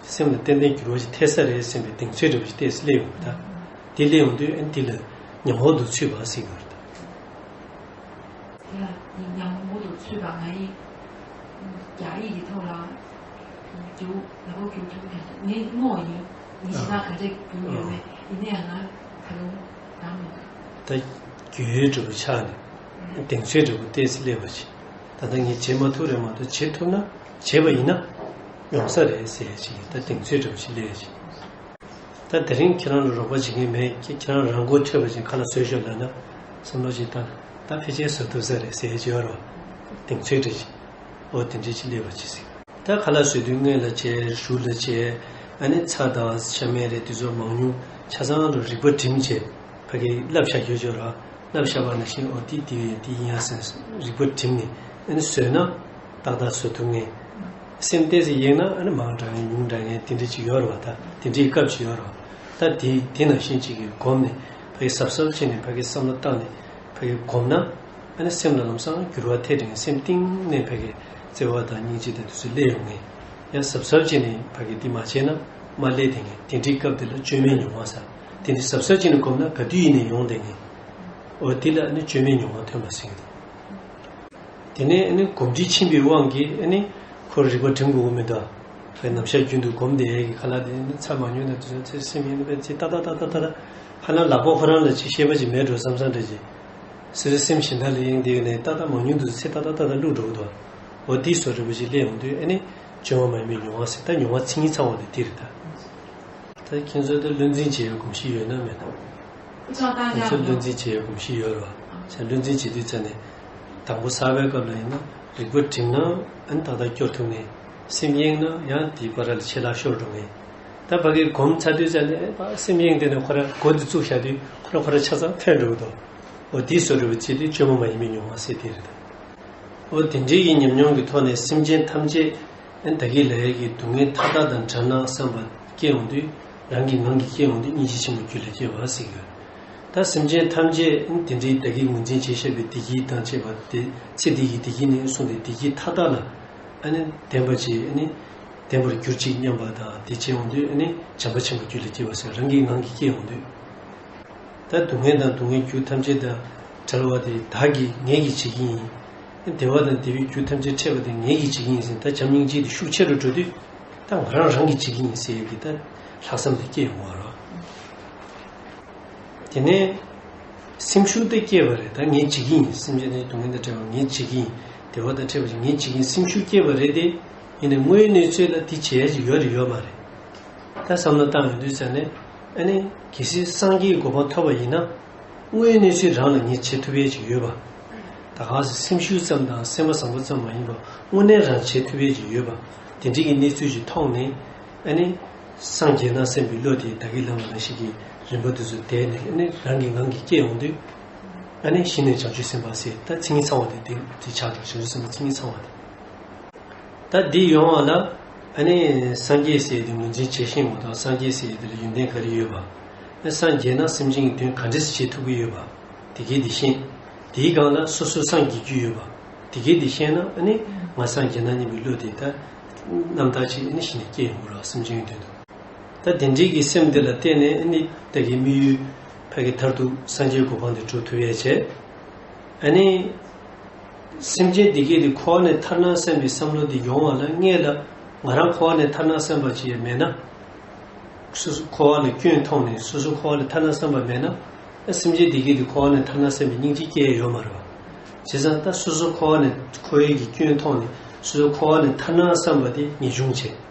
སེམས་ལ་ཏན་ཏན་འགྱུར་བ་ཅིག་ཐེབས་ས་རེད་བསམ་པའི་གདེང་ཚོད་འདྲ་པོ་ཅིག་ཏོག་ཙམ་སླེབས་ཡོང་གི། ད་དེ་སླེབས་ཡོང་དུས་ཨ་ནི་དེ་ལ་ཉམས་འོག་ཏུ་ཚུད་པ་ཟེར་གྱི་ཡོད་རེད། ད། དེ་ལ་ཉམས་འོག་ཏུ་ཚུད་པ། ང་ཡིས་རྒྱ་ཡིག་གི་ཐོག་ལ་བསྒྱུར་ལག་པ་བསྒྱུར་ཐུབ་མཁན་ངས་བསྔོ་བ་ཡིན། ངས་གཞན་དག་ག་འདྲས་བསྒྱུར་ཡོད་མེད། ཡིན་ན་ཡང་ང་ད་རུང་འདང་མི་འདུག་ད་རྒྱུས་ཡོད་འདྲ་པོ་ཆགས་ནས་གདེང་ཚོད་འདྲ་པོ་ཏོག་ཙམ་སླེབས་པ་ཅིག་ད་ལྟ་ངས་བྱེད་མ་ཐུབ་རེད་མ་གཏོགས་བྱེད་ཐུབ་ན་བྱས་པ་ཡིན་ན་ཡོང་ས་རེད་ཟེར་ཡ་ཅིག་ད་གདེང་ཚོད་འདྲ་པོ་ཅིག་སླེབས་ཡ་ཅིག་ད་དེ་རིང་ཁྱེད་རང་ལ་རོགས་པ་བྱེད་མཁན་མེད། ཁྱེད་ཁྱེད་རང་རང་མགོ་ཐོན་པ་ཅིག་ཁ་ལག་བཟོས་ཤོག་ལབ་ན་བསམ་བློ་ཅིག་བཏང་། ད་ཕལ་ཆེར་བཟོ་ཐུབ་ས་རེད་ཟེར་གྱི་ཡོད་རེད་བ། གདེང་ཚོད་འདྲ་ཅིག་འོ་དེ་འདྲ་ཅིག་སླེབས་པ་ཅིག་ཟེར། ད་ཁ་ལག་བཟོས་དུས་དངུལ་ལ་བྱས། གཞུ་ལ་བྱས། ཨ་ནི་ཚྭ་དང་ཤ་མེད་རེད། དེ་ཚོ་མང་ཉུང་ཆ་ཚང་དུ་རིག་པ་བསྒྲིམས་བྱས་ཕ་གི་བསླབ་བཞག་ཡོད་ཅོག་ར། བསླབ་བཞག་པ་ནང་བཞིན་འོ་དེ་དེ་ཡིན་དེ་ཡིན་ཡ་ཟེར་རིག་པ་བསྒྲིམས་ནས་ཨ་ནི་བཟོས་ན་ཏག་ཏག་བཟོ་ཐུབ་ངེས། སེམས་གཏད་ཟེར་ཡེངས་ན་ཨ་ནི་མང་དྲགས་ངེས་ཉུང་དྲགས་ངེས་དེ་འདྲ་ཅིག་ཡོད་རེད་བ། ད་དེ་འདྲའི་སྐབས་ཅིག་ཡོད་རེད་བ། ད་དེ་དེ་ནང་བཞིན་ཅིག་གིས་སྒོམ་ནས་ཕ་གི་གཟབ་གཟབ་བྱས་ནས་ཕ་གི་བསམ་བློ་བཏང་ནས་ཕ་གི་སྒོམ་ན་ཨ་ནི་སེམས་ལ་ལམ་སང་འགྱུར་བ་ཐེབས་དྲན། སེམས་གཏིང་ནས་ཕ་གི་བརྩེ་བ་དང་སྙིང་རྗེ་དང་དེ་ཚོ་སླེབས་ཡོང་ངེས། ཡང་གཟབ་གཟབ་བྱས་ནས་ཕ་གི་འདི་མ་བྱས་ན་མ་སླེབས་དེ་ངེས། དེ་འདྲའི་སྐབས་དེ་ལ་བཅོས་མའི་མྱོང་བ་ཟེར། དེ་འདྲའི་གཟབ་གཟབ་བྱས་ནས་སྒོམ་ན་ག་དུས་ཡིན་ནའི་ཡོང་དེ་ངེས། འོ་དེ་ལ་ཨ་ནི་བཅོས་མའི་མྱོང་བ་ཐོན་པ་ཟེར་གྱི་འདུག་དེ་ནས་ཨ་ནི་གོམས་འདྲིས་ཕྱིན་པའི་དབང་གིས་ཨ་ནི་ཁོར་རིག་པ་སྒྲིམ་དགོས་ཀྱི་མི་འདུག་ཁོའི་ནམ་ཞག་རྒྱུན་དུ་སྒོམ་བསྡད་ཡས་ཀྱི་ཁ་ལག་དེ་ནི་ཚྭ་མང་ཉུང་དང་དུས་ཚོད་ཚེ་སེམས་ཡིན་པའི་ཚེ་ཏག་ཏག་ཏག་ཏག་ཏག་ཏག་ཧ་ལམ་ལག་པ་ཁོ་རང་ལ་ཅིག་ཤེས་པ་ཅིག་མེད་འགྲོ་བསམ་བསམ་འདྲ་ཅིག་སོ་སོའི་སེམས་གཞན་དག་ལ་གཡེང་བསྡད་ཡོད་ནས་ཏག་ཏག་མང་ཉུང་དུ་ཚེ་ཏག་ཏག་ཏག་ཏག་བླུགས་འགྲོ་གི་འདུག་འོ་དེའི་བཟོ་འདྲ་པོ་ཅིག་སླེབས་ཡོང་དུས་ཨ་ནི་བཅོས་མ་མ་ཡིན་པའི་མྱོང་བ་ཟེར། ད་མྱོང་བ་མཚན་ཉིད་ཚང་བ་དེ་དེ་རེད་ད། ད་ཁྱེད་ཚོ་ད་བློ་འཛིན་བྱེད་ཡའི་གོམས་གཤིས་ཡོད་ན་མེད་ན། ཁྱེད་ཚོ་བློ་འཛིན་བྱེད་ཡའི་གོམས་གཤིས་ཡོད་རེད་བ། བྱས་བློ་འཛིན་བྱེད་དུས་ཙ་ནས་དང་པོ་གསར་པའི་སྐབས་ལ་ཡིན་ན་རིག་པ་སྒྲིམ་ན་ཨ་ནི་ཏག་ཏག་སྐྱོར་ཐུབ་ངེས། སེམས་གཡེངས་ན་ཡང་དེའི་བར་ལ་ཆད་ལྷག་ཤོར་འགྲོ་ངེས། ད་ཕ་གིར་སྒོམ་ཚར་དུས་ཙ་ནས་ཨ་སེམས་གཡེངས་དེ་ནས་ཁོ་རང་འགོ་དེ་བཙུགས་བཞག་དུས་ཁོ་རང་ཁོ་རང་ཆ་ཚང་ཐོན་འགྲོ་གི་འདུག་འོ་དེའི་བཟོ་འདྲ་པོ་བྱེད་དུས་བཅོས་མ་མ་ཡིན་པའི་མྱོང་བ་ཟེར་དེ་རེད་ད། འོ་དེ་འདྲའི་གི་ཉམས་མྱོང་གི་ཐོག་ནས་སེམས་ཅན་ཐམས་ཅད་ཨ་ནི་བདག་གིས་ལས་ཀྱི་སྡུག་བསྔལ་མཐའ་དག་དང་བྲལ་ན་བསམ་པ་སྐྱེ་ཡོང་དུས་རང་གི་ངང་གིས་སྐྱེ་ཡོང་དུས་སྙིང་རྗེ་ཆེན་པོ་རྒྱུད་ལ་སྐྱེ་བ་ཟེར་གྱི་ཡོད། ད་སེམས་ཅན་ཐམས་ཅད་ཨ་ནི་དེ་འདྲའི་བདག་གིས་ངོས་འཛིན་བྱས་བཞག་པའི་བདེ་སྐྱིད་དང་བཅས་པ་དེ་ཚེ་འདི་གི་བདེ་སྐྱིད་ནས་བཟུང་སྟེ་བདེ་སྐྱིད་མཐའ་དག་ལ་ཨ་ནི་ལྡན་པ་ཅིག་ཨ་ནི་ལྡན་པར་གྱུར་ཅིག་སྙམ་པ་དང་དེ་བྱེད་ཡོང་དུས་ཨ་ནི་བྱམས་པ་ཆེན་པོ་རྒྱུད་ལ་སྐྱེ་བ་ཟེར་རང་གི་ངང་གིས་སྐྱེ་ཡོང་དུས། ད་སྡུག་བསྔལ་དང་སྡུག་བསྔལ་རྒྱུ་ཐམས་ཅད་དང་བྲལ་བ་དེ་བདག་གིས་ངེད་ཀྱིས་བྱེད་ཀྱི་ཡིན། བདེ་བ་དང་བདེ་བའི་རྒྱུ་ཐམས་ཅད་འཕྲད་པ་དེ་ངེད་ཀྱིས་བྱེད་ཀྱི་ཡིན་ཟེར། ད་བྱམས་སྙིང་རྗེ་དེ་ཤུགས་ཆེ་རུ་འགྲོ་དུས་ད་ང་རང་རང་གིས་བྱེད་ཀྱི་ཡིན་ཟེར་ཡས་ཀྱི་ད་ལྷག་བསམ་དེ་སྐྱེ་ཡོང་བ་རེད། དེ་ནས་སེམས་ཤུགས་དེ་སྐྱེས་པ་རེད། ད་ངས་བྱེད་ཀྱི་ཡིན། སེམས་ཅན་དེ་སྡུག་བསྔལ་དང་བྲལ་བ་ངས་བྱེད་ཀྱི་ཡིན། བདེ་བ་དང་འཕྲད་པ་ཞིག་ངས་བྱེད་ཀྱི་ཡིན་སེམས་ཤུགས་སྐྱེས་པ་རེད་དེ། ཡིན་ནའི་དངོས་ཡོད་གནས་ཚུལ་ལ་དེ་བྱེད་ཡ་ཞིག་ཡོད་རེད་ཡོད་མ་རེད། ད་བསམ་བློ་བཏང་ཡོང་དུས་ཙ་ནས་ཨ་ནི་གལ་སྲིད་སངས་རྒྱས་ཀྱི་གོ་འཕང་ཐོབ་པ་ཡིན་ན་དངོས་ཡོད་གནས་ཚུལ་རང་ལ་ངས་བྱེད་ཐུབ་ཡས་ཅིག་ཡོད་པ། ད་ག་སེ་སེམས་ཤུགས་ཙམ་དང་སེམས་པ་བཟང་པོ་ཙམ་མ་ཡིན་པ་དངོས་གནས་རང་བྱེད་ཐུབ་ཡས་ཅིག་ཡོད་པ། དེ་འདྲའི་གི་གནས་ཚུལ་ཅིག་མཐོང་ནས་ཨ་ནི་སངས་རྒྱས་ན་བསམ་པའི་བློ་དེ་ད་གིན་ལབ་པ་ནང་བཞིན་གྱི་རིམ་པ་དེ་ཚོ་བསྡད་ནས་ཨ་ནི་རང་གི་ངང་གིས་སྐྱེ་ཡོང་དུས་ཨ་ནི་གཞི་ནས་བྱང་ཆུབ་སེམས་དཔའ་ཟེར་ད་མཚན་ཉིད་ཚང་བ་དེ་དེ་དེ་ཆགས་འགྲོ། བྱང་ཆུབ་སེམས་དཔའ་མཚན་ཉིད་ཚང་བ་དེ། ད་འདི་ཡོང་བ་ལ་ཨ་ནི་སངས་རྒྱས་ཟེར་དེ་ངོས་འཛིན་བྱེད་ཤེས་དགོས་དང་སངས་རྒྱས་ཟེར་དེ་ལ་ཡོན་ཏན་ག་རེ་ཡོད་པ། ཨ་སངས་རྒྱས་ན་སེམས་ཅན་གྱི་དོན་ག་འདྲས་བྱེད་ཐུབ་ཀྱི་ཡོད་པ། དེ་གའི་དེ་ཤེས། དེའི་སྒང་ལ་སོ་སོ་སངས་རྒྱས་རྒྱུ་ཡོད་པ། དེ་གའི་དེ་ཤེས་ན་ཨ་ནི་ང་སངས་རྒྱས་ན་སྙམ་པའི་བློ་དེ་ད་རྣམ་དག་ཅིག་ཨ་ནི་གཞི་ནས་སྐྱེ་ཡོང་གི་རེད་སེམས་ཅན་གྱི་དོན་དུ། ད་དེ་འདྲའི་གི་སེམས་དེ་ལ་བརྟེན་ནས་ཨ་ནི་ད་གིན་དམིགས་ཡུལ་ཕ་གི་མཐར་ཐུག་སངས་རྒྱས་གོ་འཕང་དེ་འགྲོ་ཐུབ་ཡས་བྱས། ཨ་ནི། སེམས་ཅན་འདི་གས་དེ་འཁོར་བ་ནས་ཐར་ན་བསམ་པའི་བསམ་བློ་འདི་ཡོང་བ་ལ་སྔོན་ལ་ང་རང་འཁོར་བ་ནས་ཐར་ན་བསམ་པ་ཅིག་ཡང་མེད་ན། སོ་སོ་འཁོར་བ་ལ་སྐྱོན་མཐོང་ནས་སོ་སོ་འཁོར་བ་ནས་ཐར་ན་བསམ་པ་མེད་ན། ཨ་སེམས་ཅན་འདི་གས་དེ་འཁོར་བ་ནས་ཐར་ན་བསམ་པའི་སྙིང་རྗེ་སྐྱེ་ཡས་ཡོད་མ་རེད་བ། བྱས་ཙང་ད་སོ་སོ་འཁོར་བ་ནས་འཁོར་ཡས་ཀྱི་སྐྱོན་མཐོང་ནས་སོ་སོ་འཁོར་བ་ནས་ཐར་ན་བསམ་པ་དེ་ངེས་འབྱུང་བྱས།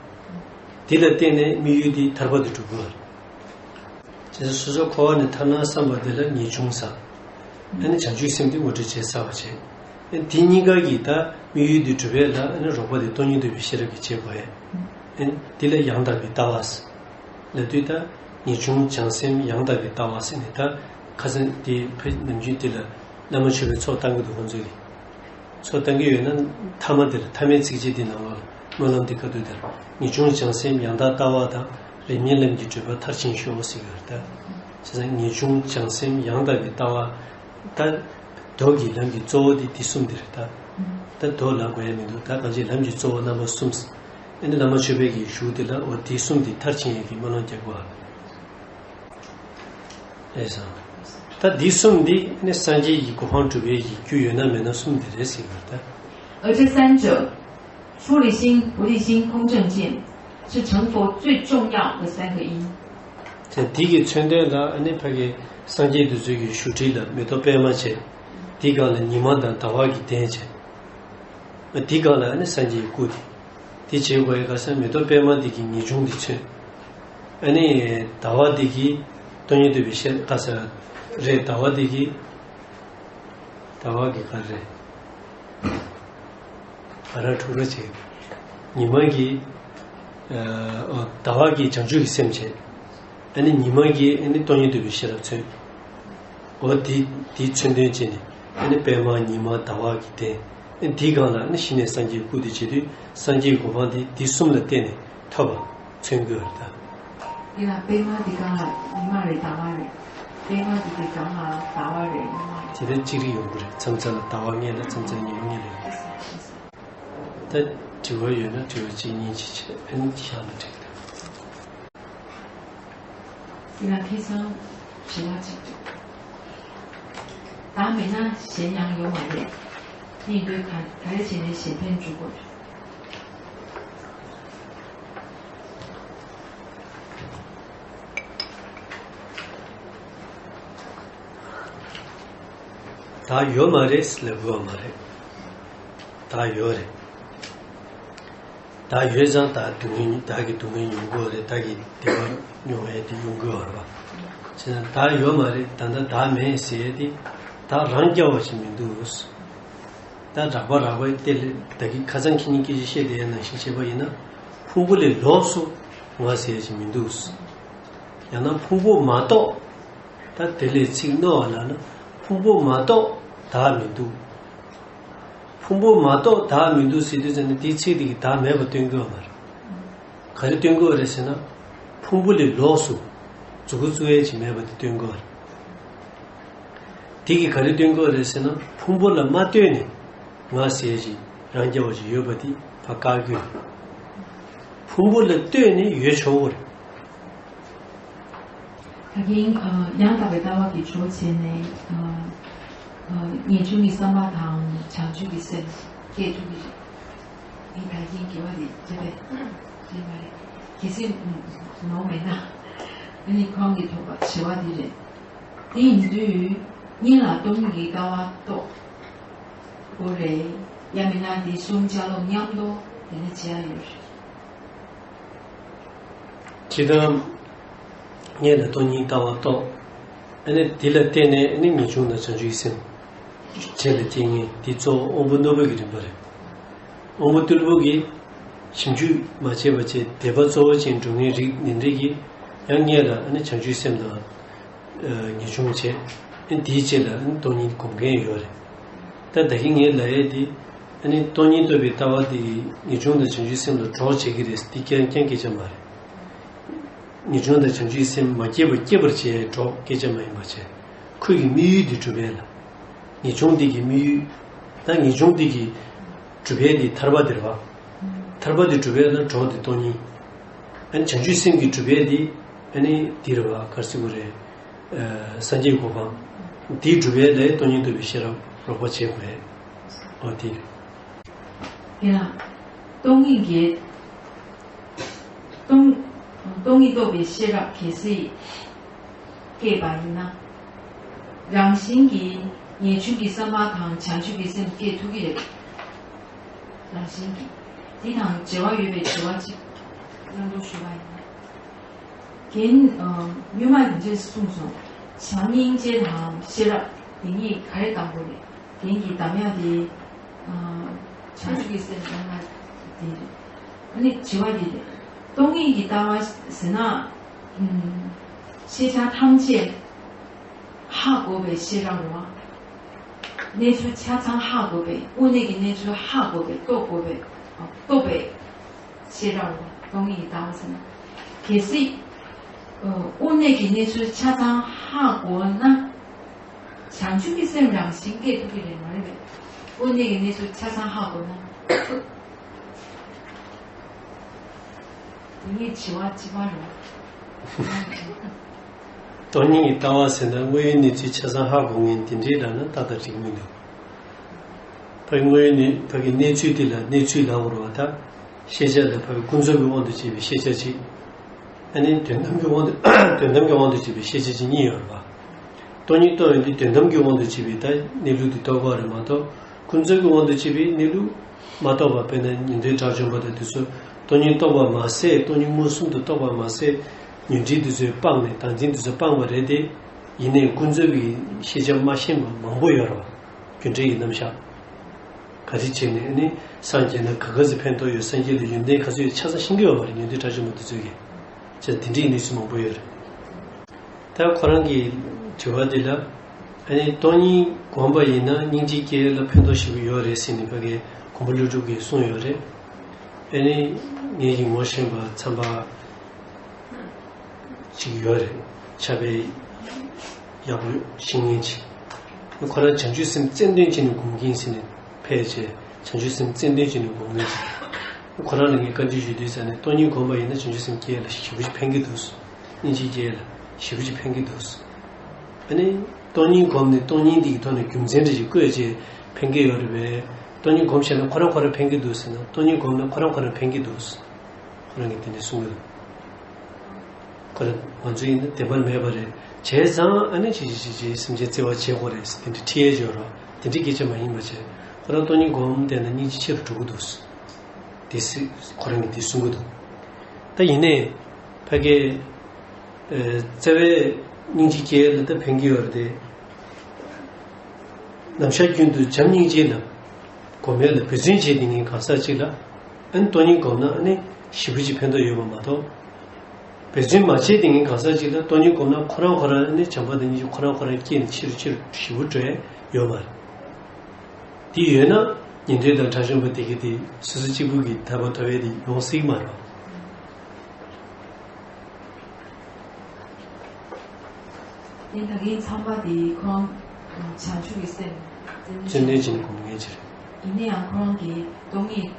དེ་ལ་བརྟེན་ནས་དམིགས་ཡུལ་དེ་ཐར་པ་དེ་འགྲུབ་དགོས་པ་རེད། བྱས་ཙང་སོ་སོ་འཁོར་བ་ནས་ཐར་ན་བསམ་པ་དེ་ལ་ངེས་འབྱུང་ཟེར། ཨ་ནི་བྱང་ཆུབ་སེམས་དེ་ངོ་སྤྲོད་བྱས་ཚར་བ་བྱས། ཨ་ནི་དེ་གཉིས་ཀ་གི་ད་དམིགས་ཡུལ་དེ་འགྲུབ་པ་ལ་ཨ་ནི་རོགས་པ་དེ་སྟོང་ཉིད་རྟོགས་པའི་ཤེས་རབ་ཀྱིས་བྱེད་དགོས་ཡ། ཨ་ནི་དེ་ལ་ཡང་དག་པའི་ལྟ་བ་ཟེར། ལབ་དུས་ད་ངེས་འབྱུང་བྱང་སེམས་ཡང་དག་པའི་ལྟ་བ་ཟེར་ནས་ད་ཁ་སང་དེ་ཕ་ནམ་རྒྱུན་དེ་ལ་བླ་མ་མཆོད་པའི་ཚོགས་བཏང་གི་འདུག་ཁོང་ཚོས་ཀྱི། ཚོ་བཏང་གི་ཡོད་ན་མཐའ་མ་དེར་མཐའ་མའི་ཚིགས་བཅད་འདི་ནང་ལ་སྨོན་ལམ་འདི་ག་དུས་དེར་ངེས་འབྱུང་བྱང་སེམས་ཡང་དག་ལྟ་བ་དང་རིམ་གཉིས་ལམ་གྱི་བགྲོད་པ་མཐར་ཕྱིན་ཤོག་ཟེར་གྱི་ཡོད་རེད་ད། བྱས་ཙང་ངེས་འབྱུང་བྱང་སེམས་ཡང་དག་གི་ལྟ་བ་ད། མདོ་གི་ལམ་གྱི་གཙོ་བོ་འདི་འདི་གསུམ་འདི་རེད་ད། ད་མདོ་ལ་དགོས་ཡ་མི་འདུག་ད་གང་ཅི་ལམ་གྱི་གཙོ་བོ་རྣམ་པ་གསུམ། ཨ་ནི་བླ་མ་ཆོས་འཕེལ་གྱི་གཞུག་འདི་ལ་འོ་འདི་གསུམ་འདི་མཐར་ཕྱིན་ཡས་ཀྱི་སྨོན་ལམ་རྒྱག་དགོས་ཨ། རེད་སོང་། ད་འདི་གསུམ་འདི་ནི་སངས་རྒྱས་ཀྱི་གོ་འཕང་སྒྲུབ་པའི་གི་རྒྱུ་ཡོད་ན་མེད་ན་གསུམ་འདི་རེད་ཟེར་གྱི་ཡོད་ད། 而这三者，出离心、菩提心、空正见，是成佛最重要的三个因。 དེ་འདི་གི་མཚོན་དོན་ལ་ཨ་ནི་ཕ་གི་སངས་རྒྱས་འདི་ཚོའི་གི་བཞུགས་ཁྲི་ལ་མེ་ཏོག་པད་མ་བྱས། འདི་སྒང་ལ་ཉི་མ་དང་ཟླ་བ་གི་གདན་བྱས། འདི་སྒང་ལ་ཨ་ནི་སངས་རྒྱས་ཀྱི་སྐུ་དེ། དེ་བྱེད་དགོས་ཡ་ག་ས་མེ་ཏོག་པད་མ་འདི་གི་ངེས་འབྱུང་འདི་མཚོན། ཨ་ནི་ཟླ་བ་འདི་གི་སྟོང་ཉིད་རྟོགས་པའི་ཤེས་ག་ས་རེད་ཟླ་བ་འདི་གི། ཟླ་བ་གི་ག་རེ་རེད། ག་ར་འཁྲུག་ར་བྱེད། ཉི་མ་གི། ཨ་ཟླ་བ་གི་བྱང་ཆུབ་ཀྱི་སེམས་བྱེད། ཨ་ནི་ཉི་མ་གི་ཨ་ནི་སྟོང་ཉིད་རྟོགས་པའི་ཤེས་རབ་མཚོན། འོ་དེ་དེའི་མཚོན་དོན་བྱས་ནས་ཨ་ནི་པད་མ་ཉི་མ་ཟླ་བ་གི་གདན། ཨ་ནི་དེའི་སྒང་ལ་ཨ་ནི་གཞི་ནས་སངས་རྒྱས་སྐུ་དེ་བྱེད་དུས་སངས་རྒྱས་གོ་འཕང་དེ་དེ་གསུམ་ལ་བརྟེན་ནས་ཐོབ་པ་མཚོན་དགོས་པ་རེད་ད། དེ་ལ་པད་མ་དེ་སྒང་ལ་ཉི་མ་རེད་ཟླ་བ་རེད། པད་མ་དེ་དེ་སྒང་ལ་ཟླ་བ་རེད་ཉི་མ་རེད། དེ་ལ་གཅིག་རེ་ཡོང་གི་རེད་མཚམས་མཚམས་ལ་ཟླ་བ་ངེས་ལ་མཚམས་མཚམས་ཉི་མ་ངེས་ལ་ཡོང་གི་རེད། ད་དྲི་བ་ཡོད་ན་དྲི་བ་གཅིག་གཉིས་ཅིག་བྱས་ཨ་ནི་བཞག་ན་འགྲིག་གི་རེད། དེ་ལ་ཁ་སང་དྲི་བ་གཅིག་འདུག་བདག་མེད་ན་གཞན་ཡང་ཡོད་མ་རེད། དེ་ཡིན་དུས་ག་ག་རེ་བྱས་ནས་གཞན་ཕན་སྒྲུབ་དགོས་རེད། བདག་ཡོད་མ་རེད་ལབ་དགོས་པ་མ་རེད། བདག་ཡོད་རེད། བདག་ཡོད་ཙང་བདག་སྡུག་བསྔལ་བདག་གི་སྡུག་བསྔལ་མྱོང་གི་ཡོད་རེད་བདག་གི་བདེ་བ་མྱོང་ཡས་དེ་ཡོང་གི་ཡོད་རེད་པ། བྱས་ཙང་བདག་ཡོད་མ་རེད་ད་ལྟ་བདག་མེད་ཟེར་ཡས་དེ་བདག་རང་རྐྱ་བ་ཞིག་མི་འདུག་ད་རགས་པ་རགས་པའི་ལྟས་ལ་ད་གིན་ཁ་སང་ཁྱེད་གཉིས་སྐད་ཆ་བཤད་བསྡད་ཡ་ནང་བཞིན་བྱས་པ་ཡིན་ན་ཕུང་པོ་ལས་ལོགས་སུ་ང་ཟེར་ཡ་ཞིག་མི་འདུག་ཡང་ན་ཕུང་པོ་མ་གཏོགས་ད་དེ་ལས་ཚིག་རྣོ་བ་ལབ་ན་ཕུང་པོ་མ་གཏོགས་བདག་མི་འདུག་ཕུང་པོ་མ་གཏོགས་བདག་མི་འདུག་ཟེར་དུས་ཙམ་ནས་དེའི་ཚིག་དེ་གིས་བདག་མེད་པ་སྟོན་གྱི་ཡོད་མ་རེད། ག་རེ་སྟོན་གྱི་ཡོད་རེད་ཟེར་ན། ཕུང་པོ་ལས་ལོགས་སུ་མཛུབ་གུ་བཙུགས་ཡས་ཅིག་མེད་པ་དེ་སྟོན་གྱི་ཡོད་རེད། དེ་གིས་ག་རེ་སྟོན་གྱི་ཡོད་རེད་ཟེར་ན་ཕུང་པོ་ལ་མ་ལྟོས་ནས་ང་ཟེར་ཡས་ཅིག་རང་རྐྱ་བ་ཅིག་ཡོད་པ་དེ་ཕར་བཀག་གི་ཡོད་རེད། ཕུང་པོ་ལ་ལྟོས་ནས་ཡོད་ཆོག་གི་རེད། ད་གིན་ཡང་དག་པའི་ལྟ་བ་གི་གྲོགས་བྱས་ནས་ངེས་འབྱུང་གི་བསམ་པ་དང་བྱང་ཆུབ་ཀྱི་སེམས་སྐྱེ་ཐུབ་ཀྱི་རེད། ངས་ད་གིན་དགེ་བ་དེ་བྱས་པས་རེད་མ་རེད། གལ་སྲིད་ནོར་མེད་ན་ཨ་ནི་ཁོང་གིས་ཐོགས་པ་དྲི་བ་འདི་རེད། དེ་ཡིན་དུས་སྔོན་ལ་སྟོང་ཉིད་ཀྱི་ལྟ་བ་རྟོགས་དགོས་རེད། ཡང་མིན་ན་དེ་གསུམ་ཆ་ལོག་མཉམ་དུ་དེ་ནས་བྱེད་ཡ་ཡོད་རེད། ཇི་ལྟར་ངེས་ལ་སྟོང་ཉིད་ལྟ་བ་རྟོགས། ཨ་ནི་དེ་ལ་བརྟེན་ནས་ཨ་ནི་ངེས་འབྱུང་དང་བྱང་ཆུབ་ཀྱི་སེམས་རྗེས་ལ་སྐྱེ་ངེས་དེ་གཙོ་བོ་དབང་པོ་རྣོན་པོ་གི་རིམ་པ་རེད། དབང་པོ་རྟུལ་པོ་གིས་ཞིབ་འཇུག་མ་བྱས་པ་བྱས་དད་པ་གཙོ་བོ་ཅན་འགྲོ་ངེས་རིགས་འདི་འདྲས་ཀྱིས་ཡང་ངེས་ལ་ཨ་ནི་བྱང་ཆུབ་སེམས་དང་ངེས་འབྱུང་བྱས། ཨ་ནི་དེའི་རྗེས་ལ་ཨ་ནི་སྟོང་ཉིད་སྒོམ་མཁན་ཡོད་རེད། ད་ད་གིན་ངས་ལབ་ཡས་དེ་ཨ་ནི་སྟོང་ཉིད་རྟོགས་པའི་ལྟ་བ་དེ་ངེས་འབྱུང་དང་བྱང་ཆུབ་སེམས་ལ་གྲོགས་བྱེད་ཀྱི་རེད་འདི་རྐྱང་རྐྱང་སྐད་ཆ་མ་རེད། ངེས་འབྱུང་དང་བྱང་ཆུབ་སེམས་མ་སྐྱེས་པ་སྐྱེད་པར་བྱེད་ཡས་གྲོགས་སྐད་ཆ་མ་ཡིན་པ་བྱས། ཁོ་ཡི་དམིགས་ཡུལ་དེ་སྒྲུབ་ཡས་ལ། ངེས་འབྱུང་དེ་གི་དམིགས་ཡུལ། ད་ངེས་འབྱུང་དེ་གི་སྒྲུབ་ཡས་དེ་ཐར་པ་དེ་རེད་བ། ཐར་པ་དེ་སྒྲུབ་ཡས་ལ་གྲོགས་དེ་སྟོང་ཉིད། ཨ་ནི་བྱང་ཆུབ་སེམས་ཀྱི་སྒྲུབ་ཡས་དེ་ཨ་ནི་དེ་རེད་བ་ག་རེ་ཟེར་དགོས་རེད། སངས་རྒྱས་གོ་འཕང་། དེ་སྒྲུབ་ཡས་ལ་སྟོང་ཉིད་རྟོགས་པའི་ཤེས་རབ་རོགས་པ་བྱེད་དགོས། འོ་དེ་རེད། དེ་ལ་སྟོང་ཉིད་ཀྱི་སྟོང་སྟོང་ཉིད་རྟོགས་པའི་ཤེས་རབ་གལ་སྲིད་སྐྱེས་པ་ཡིན་ན། རང་བཞིན་གྱིས་ངེས་འབྱུང་གི་བསམ་པ་དང་བྱང་ཆུབ་ཀྱི་སེམས་སྐྱེ་ཐུབ་ཀྱི་རེད། རང་བཞིན་གྱིས། འདི་དང་འབྲེལ་བ་ཡོད་པའི་དྲི་བ་གཅིག་བླང་དོར་ཞུ་བ་ཡིན་ན། རྒན་སྔོན་མ་འདི་འདྲས་གསུངས་སོང་། བྱམས་སྙིང་རྗེ་དང་ཤེས་རབ་འདི་གཉིས་ག་རེ་དང་པོ་རེད། རྒན་གྱིས་གདམས་ངག་དེ། བྱང་ཆུབ་ཀྱི་སེམས་ཡང་ན་དེ་རེད། ཨ་ནི་དྲི་བ་འདི་རེད། སྟོང་ཉིད་ཀྱི་ལྟ་བ་ཟེར་ན། ཤེས་བྱ་ཐམས་ཅད་ཧ་གོ་བའི་ཤེས་རབ་རེད་བ། གནས་ཚུལ་ཆ་ཚང་ཧ་གོ་བས། དངོས་གནས་ཀྱི་གནས་ཚུལ་ཧ་གོ་བས། རྟོགས་གོ་བས། རྟོགས་པས་ཤེས་རབ་སྟོང་ཉིད་ལྟ་བ་ཟེར་ན། གལ་སྲིད་དངོས་གནས་ཀྱི་གནས་ཚུལ་ཆ་ཚང་ཧ་གོ་ན། བྱང་ཆུབ་ཀྱི་སེམས་རང་བཞིན་སྐྱེ་ཐུབ་ཀྱི་རེད་མ་རེད་པས། དངོས་གནས་ཀྱི་གནས་ཚུལ་ཆ་ཚང་ཧ་གོ་ན། དེ་ངའི་དྲི་བ་གཅིག་པ་རེད། སྟོང་ཉིད་ཀྱི་ལྟ་བ་ཟེར་ན་དངོས་ཡོད་གནས་ཚུལ་ཆ་ཚང་ཧ་གོ་མཁན་དེ་འདྲའི་རང་ན་ཏག་ཏག་འགྲིག་མི་འདུག་ཕ་གི་དངོས་ཡོད་གནས་ཕ་གི་གནས་ཚུལ་དེ་ལ་གནས་ཚུལ་ལབ་དགོས་རེད་པ། ད་ཤེས་བྱ་ལ་ཕ་གི་ཀུན་རྫོབ་ཀྱི་དབང་དུ་བྱས་པའི་ཤེས་བྱ་གཅིག་ཨ་ནི་དོན་དམ་གྱི་དབང་དུ་དོན་དམ་གྱི་དབང་དུ་བྱས་པའི་ཤེས་བྱ་གཅིག་གཉིས་ཡོད་རེད་པ། སྟོང་ཉིད་རྟོགས་ཡོང་དུས་དོན་དམ་གྱི་དབང་དུ་བྱས་པའི་ད་གནས་ལུགས་དེ་རྟོགས་དགོས་རེད་མ་གཏོགས། ཀུན་རྫོབ་ཀྱི་དབང་དུ་བྱས་པའི་གནས་ལུགས་མ་རྟོགས་པ། དཔེར་ན་ཉན་ཐོས་དགྲ་བཅོམ་པ་དང་དེ་ཚོ་སྟོང་ཉིད་རྟོགས་པ་མ་ཟད། སྟོང་ཉིད་མངོན་སུམ་དུ་རྟོགས་པ་མ་ཟད། ཉོན་སྒྲིབ་དེ་ཚོས་སྤངས་ནས། བདག་འཛིན་དེ་ཚོས་སྤངས་པ་རེད་དེ། ཡིན་ནའི་ཀུན་རྫོབ་ཀྱི་ཤེས་བྱ་མ་ཤེས་པ་མང་པོ་ཡོད་རེད་པ། རྒྱུ་འབྲས་ཀྱི་རྣམ་གཞག་ག་རེ་བྱས་ནས་ཨ་ནི་སངས་རྒྱས་ན་ག་ག་ཚོད་ཕན་ཐོགས་ཡོད། སངས་རྒྱས་ལ་ཡོན་ཏན་ག་ཚོད་ཡོད་ཆ་ཚང་ཤེས་ཀྱི་ཡོད་མ་རེད། ཉན་ཐོས་དགྲ་བཅོམ་པ་དེ་ཚོས་ཀྱིས། ཅེས་དེ་འདྲའི་གནས་ཚུལ་མང་པོ་ཡོད་རེད། ད་ཁོ་རང་གི་དྲི་བ་འདི་ལ། ཨ་ནི་སྟོང་ཉིད་སྒོམ་པ་ཡིན་ན་སྙིང་རྗེ་སྐྱེ་ཡ་ལ་ཕན་ཐོགས་ཞེ་པོ་ཡོད་རེད་ཟེར་ནས་ཕ་གི་མགོན་པོ་ཀླུ་སྒྲུབ་ཀྱིས་གསུངས་ཡོད་རེད། ཨ་ནི་ངེད་ཀྱི་ངོ་ཤེས་པ་འཚམས་པ་ཅིག་ཡོད་རེད། ཕྱག་དཔེ་ཡག་པོ་ཤེས་མཁན་ཅིག་ཁོ་རང་བྱང་ཆུབ་སེམས་རྩལ་འདོན་བྱས་ནས་སྒོམ་མཁན་ཟེར་ནས་ཕལ་ཆེར་བྱང་ཆུབ་སེམས་རྩལ་འདོན་བྱས་ནས་སྒོམ་མཁན་ཅིག་ཁོ་རང་ལ་ངས་བཀའ་འདྲི་ཞུ་དུས་ཙ་ནས་སྟོང་ཉིད་སྒོམ་པ་ཡིན་ན་བྱང་ཆུབ་སེམས་སྐྱེ་ཡ་ལ་ཞེ་པོ་ཅིག་ཕན་གྱི་འདུག་སྙིང་རྗེ་སྐྱེ་ཡ་ལ་ཞེ་པོ་ཅིག་ཕན་གྱི་འདུག་ཨ་ནི་སྟོང་ཉིད་སྒོམ་ནས་སྟོང་ཉིད་འདི་གི་ཐོག་ནས་རྒྱུ་མཚན་འདྲ་ཞིག་བཀོད་བྱས་ཕན་གྱི་ཡོད་རེད་པས། སྟོང་ཉིད་སྒོམ་ཤེས་ན་ཁོ་རང་ཁོ་རང་ཕན་གྱི་འདུག་ཟེར་ན། སྟོང་ཉིད་སྒོམ་ན་ཁོ་རང་ཁོ་རང་ཕན་གྱི་འདུག་ཁོ་རང་གིས་དེ་འདྲ་གསུངས་ཡོད། ཁོ་རང་ང་ཚོ་ཡིན་ན་བདེན་པ་མེད་པ་རེད། བྱས་ཙང་ཨ་ནི་ཅི་ཅི་ཅི་ཅི་སེམས་ཅན་བརྩེ་བ་བྱེད་དགོས་རེད་ཟེར་དེ་འདྲ་ཁྲིད་ཡས་ཡོད་རོགས། དེ་འདྲའི་སྐད་ཆ་མ་ཡིན་པ་བྱས། ཁོ་རང་སྟོང་ཉིད་སྒོམ་བསྡད་ན་སྙིང་རྗེ་ཆེ་རུ་འགྲོ་གི་འདུག་དེ་སྲིད་ཁོ་རང་གིས་དེ་གསུང་གི་འདུག་ད་ཡིན་ནའི་ཕ་གི་ཨ་རྩ་བའི་སྙིང་རྗེ་སྐྱེ་ཡ་ལ་ད་ཕན་གྱི་ཡོད་རེད་དེ། ནམ་ཞག་རྒྱུན་དུ་བྱམས་སྙིང་རྗེ་ལ་སྒོམ་ཡ་ལ་འབད་བརྩོན་བྱས་བསྡད་མཁན་གང་ཟག་ཅིག་ལ་ཨ་ནི་སྟོང་ཉིད་སྒོམ་ན་ཨ་ནི་ཞེ་པོ་ཅིག་ཕན་ཐོགས་ཡོད་པ་མ་གཏོགས། འབད་བརྩོན་མ་བྱས་བསྡད་མཁན་གང་ཟག་ཅིག་ལ་སྟོང་ཉིད་སྒོམ་ན་ཁོ་རང་ཁོ་རང་ཨ་ནི་བྱམས་པ་དང་སྙིང་རྗེ་ཁོ་རང་ཁོ་རང་སྐྱེས་ནས་ཆེ་རུ་ཆེ་རུ་ཞེ་པོ་འགྲོ་ཡ་ཡོད་མ་རེད། དེ་ཡོད་ན་ཉན་ཐོས་དང་དགྲ་བཅོམ་པ་དེ་གའི་དེ་སོ་སོ་གཅིག་པུ་གིས་དད་པ་ཐོབ་ཡས་དེ་ཡོང་སྲིད་མ་རེད། དེ་ད་གིན་ཚངས་པ་དེ་ཁོང་བྱང་ཆུབ་ཀྱི་སེམས་རྩལ་འདོན་བྱས་ནས་སྒོམ་མཁན་ཅིག་རེད། ཡིན་ན་ཡང་ཁོང་གིས་སྟོང་ཉིད་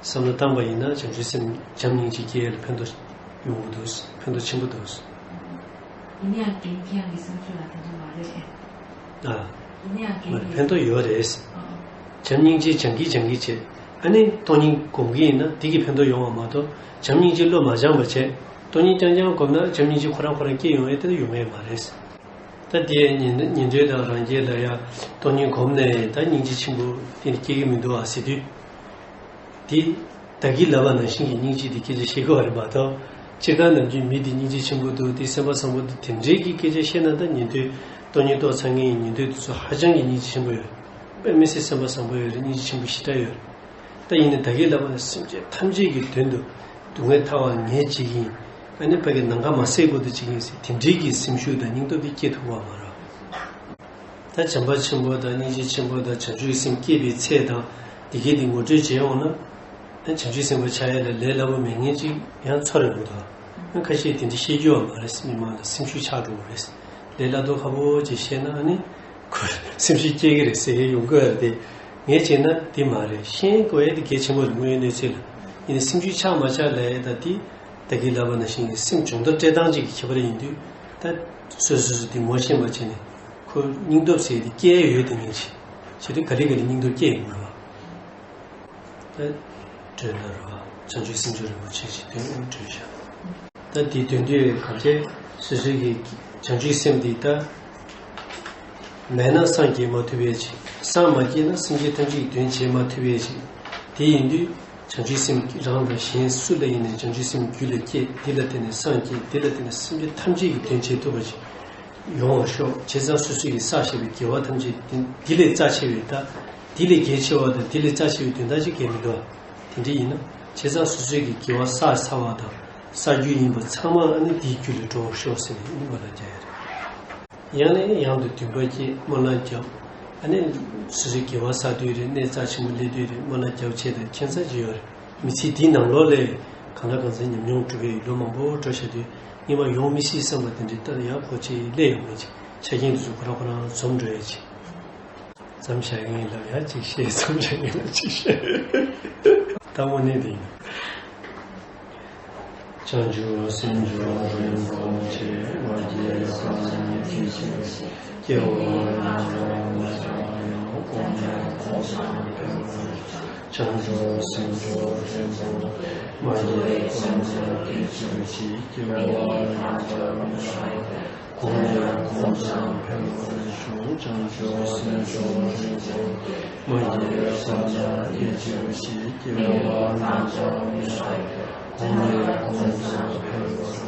བསམ་བློ་བཏང་པ་ཡིན་ན་བྱང་ཆུབ་སེམས་བྱམས་སྙིང་རྗེ་སྐྱེ་ཡས་ལ་ཕན་ཐོགས་ཡོང་གི་འདུག་ཕན་ཐོགས་ཆེན་པོ་འདུག་ཡིན་ན་ཡང་རྒན་ཁྱེད་རང་གི་བསམ་ཚུལ་ལ་དེ་འདྲ་མ་རེད། ཨ། ཡིན་ན་ཡང་མ་རེད། རྒན་ཕན་ཐོགས་ཡོད་རེད། ཨ། བྱམས་སྙིང་རྗེ་སྦྱང་གིན་སྦྱང་གིན་བྱས། ཨ་ནི་སྟོང་ཉིད་སྒོམ་གྱི་ཡིན་ན་དེ་གིས་ཕན་ཐོགས་ཡོང་བ་མ་གཏོགས་བྱམས་སྙིང་རྗེ་བློ་མ་སྦྱངས་པ་བྱས། སྟོང་ཉིད་རྐྱང་རྐྱང་སྒོམ་ན་བྱམས་སྙིང་རྗེ་ཁོ་རང་ཁོ་རང་སྐྱེ་ཡོང་ཡས་དེ་ཡོང་ཡས་མ་རེད། ད་དེ་ཉན་ཉན་ཐོས་དང་རང་རྒྱལ་ལ་ཡང་སྟོང་ཉིད་སྒོམ་ནས་ད་སྙིང་རྗེ་ཆེན་པོ་དེ་ནི་སྐྱེ་གི་མི་འདུག་ཨ་ཟེར་དུས། དེ་ད་གིན་ལབ་པ་ནང་བཞིན་གྱི་སྙིང་རྗེ་དེ་སྐད་ཆ་བཤད་དགོས་པ་རེད་མ་གཏོགས། སྤྱིར་བཏང་ནམ་རྒྱུན་མི་དེ་སྙིང་རྗེ་ཆེན་པོ་འདུག་དེ་སེམས་པ་བཟང་པོ་འདུག་དེ་འདྲའི་གི་སྐད་ཆ་བཤད་ན་ད་ཉན་ཐོས་སྟོང་ཉིད་རྟོགས་ཚར་མཁན་ཡིན་ཉན་ཐོས་དེ་ཚོ་ཧ་ཅང་གི་སྙིང་རྗེ་ཆེན་པོ་ཡོད། དཔེ་མི་སྲིད་སེམས་པ་བཟང་པོ་ཡོད་རེད། སྙིང་རྗེ་ཆེན་པོ་ཞེ་དྲག་ཡོད་རེད། ད་ཡིན་ནའི་ད་གིན་ལབ་པ་ནང་སེམས་ཅན་ཐམས་ཅད་ཀྱི་དོན་དུ་སྡུག་བསྔལ་ཐར་བ་ངས་བྱེད་ཀྱི་ཡིན། ཨ་ནི་ཕ་གི་ནམ་མཁའ་མ་བསྲེག་གོང་དུ་བྱེད་ཀྱི་ཡིན་ཟེར་དེ་འདྲའི་གི་སེམས་ཤུགས་དང་སྙིང་སྟོབས་དེ་སྐྱེ་ཐུབ་པ་མ་རེད། ད་བྱམས་པ་ཆེན་པོ་དང་སྙིང་རྗེ་ཆེན་པོ་དང་བྱང་ཆུབ་སེམས་སྐྱེས་པའི་ཚད་དང་དེ་གའི་དེ་ངོ་སྤྲོད་བྱས་འོང་ན། ཨ་བྱང་ཆུབ་སེམས་དཔའ་ཆགས་ཡ་ལ་ལས་སླ་པོ་མེད་མཁན་ཅིག་ཡང་ཚོར་ཡོང་གི་འདུག་ཨ་ཁ་ཤས་དེ་འདྲ་བཤད་རྒྱུ་བ་མ་རེད། མི་མང་ལ་སེམས་ཤུགས་ཆག་འགྲོ་གི་རེད། ལས་སླ་རྡོ་ཁ་པོ་ཅིག་བཤད་ན་ཨ་ནི་ཁོ་སེམས་ཤུགས་སྐྱེ་གི་རེད་ཟེར་ཡ་ཡོང་གི་རེད་དེ། ངས་བྱས་ན་དེ་མ་རེད། ཤེས་དགོས་ཡ་དེ་གལ་ཆེན་པོ་རེད། དངོས་ཡོད་གནས་ཚུལ་ལ་ཡིན་ན་སེམས་ཤུགས་ཆག་མ་ཆག་ལབ་ཡ་ད་དེ་ད་གིན་ལབ་པ་ནང་བཞིན་སེམས་སྦྱོང་བརྡར་སྤྲད་སྟངས་ཅིག་གི་ཁྱད་པར་ཡིན་དུས་ད་སོ་སོ་སོ་དེ་ངོ་ཤེས་པ་བྱས་ནས། ཁོ་སྙིང་སྟོབས་ཟེར་དེ་སྐྱེ་ཡོད་དེ་ངེས་ཆེ། བྱེད་དུས་ག་ལེ་ག་ལེ་སྙིང་སྟོབས་སྐྱེ་ཡོང་བ། ད་སྤྲོས་ན་རོ། བྱང་ཆུབ་སེམས་མཆོག་རིན་པོ་ཆེ་ཞེས་དོན་སྤྲོས་བཞག་ད་དེའི་དོན་དུ་གང་བྱས་སོ་སོའི་གི་བྱང་ཆུབ་སེམས་འདི་ད་མེད་ན་སངས་རྒྱས་མ་ཐུབ་པའི་ཕྱིར། སངས་མ་རྒྱས་ན་སེམས་ཅན་ཐམས་ཅད་ཀྱི་དོན་བྱེད་མ་ཐུབ་པའི་ཕྱིར། དེ་ཡིན་དུས། བྱང་ཆུབ་སེམས་རང་དང་གཞན་སུ་ལ་ཡིན་ནའི་བྱང་ཆུབ་སེམས་རྒྱུད་ལ་སྐྱེས། དེ་ལ་བརྟེན་ནས་སངས་རྒྱས། དེ་ལ་བརྟེན་ནས་སེམས་ཅན་ཐམས་ཅད་ཀྱི་དོན་བྱེད་ཐུབ་པ་ཞིག་ཡོང་བར་ཤོག་བྱས་ཙང་སོ་སོ་ཡིས་བསགས་བཞག་པའི་དགེ་བ་ཐམས་ཅད་དེ་འདི་ལས་རྩ་ཆེ་བའི་ད་འདི་ལས་གལ་ཆེ་བ་དང་འདི་ལས་རྩ་ཆེ་བའི་དོན་དག་ཅིག་གལ་མི་འདུག་དེ་འདྲ་ཡིན་ན་བྱས་ཙང་སོ་སོ་ཡིས་དགེ་བ་བསགས་ཚར་བ་དང་བསགས་རྒྱུ་ཡིན་པ་ཚང་མ་ཨ་ནི་འདིའི་རྒྱུད་ལ་འགྲོ་བར་ཤོག་ཟེར་ནས་སྨོན་ལམ་རྒྱག་ཡ་རེད། ཡང་ནས་ཡང་དུ་འདུན་པ་བསྐྱེད། སྨོན་ལམ་བརྒྱབ། ཨ་ནི་སོ་སོའི་དགེ་བ་བསགས་དུས་རེད། གནས་རྩ་ཆེན་པོ་སླེབས་དུས་རེད། སྨོན་ལམ་རྒྱབ་ཆེད་དང་ཁྱད་མཚར་ཅིག་ཡོད་རེད། མི་ཚེ་འདིའི་ནང་ལོགས་ལ་གང་ལ་གང་འཚམ་ཉམས་མྱོང་གྲུབ་པའི་ལོ་མང་པོ་འགྲོ་བཞག་དུས་རྙེད་པ་ཡོང་མི་སྲིད་བསམ་པ་དེ་འདྲའི་ལྟར་ཡག་པོ་ཅིག་སླེབས་ཡོང་མ་ཅིག་ཆ་རྐྱེན་དེ་ཚོ་ཁོ་རང་ཁོ་རང་འཛོམས་འགྲོ་ཡ་ཅིག་མཚམས་བཞག་མཁན་ལ་ཡ་གཅིག་བཤད། མཚམས་བཞག་མཁན་ལ་གཅིག་བཤད། ད་དངོས་གནས་དེ་ཡིན། བྱང་ཆུབ་སེམས་མཆོག་རིན་པོ་ཆེ། མ་སྐྱེས་པ་ནས་སྐྱེ་བར་གྱུར་ཅིག་སྐྱེ་བ་རྣམས་ཀུན་ཀྱང་ཡང་། གོང་ནས་གོང་དུ་འཕེལ་བར་ཤོག་བྱང་ཆུབ་སེམས་མཆོག་རིན་པོ་ཆེ། མ་སྐྱེས་པ་ནས་སྐྱེ་གྱུར་ཅིག་སྐྱེ་བ་རྣམས་ཀུན་ཀྱང་ཡང་། གོང་ནས་གོང་དུ་འཕེལ་བར་ཤོག་བྱང་ཆུབ་སེམས་མཆོག་རིན་པོ་ཆེ། མ་སྐྱེས་པ་ནས་སྐྱེ་གྱུར་ཅིག་སྐྱེ་བ་རྣམས་ཀུན་ཀྱང་ཡང་། གོང་ནས་གོང་དུ་འཕེལ་བར་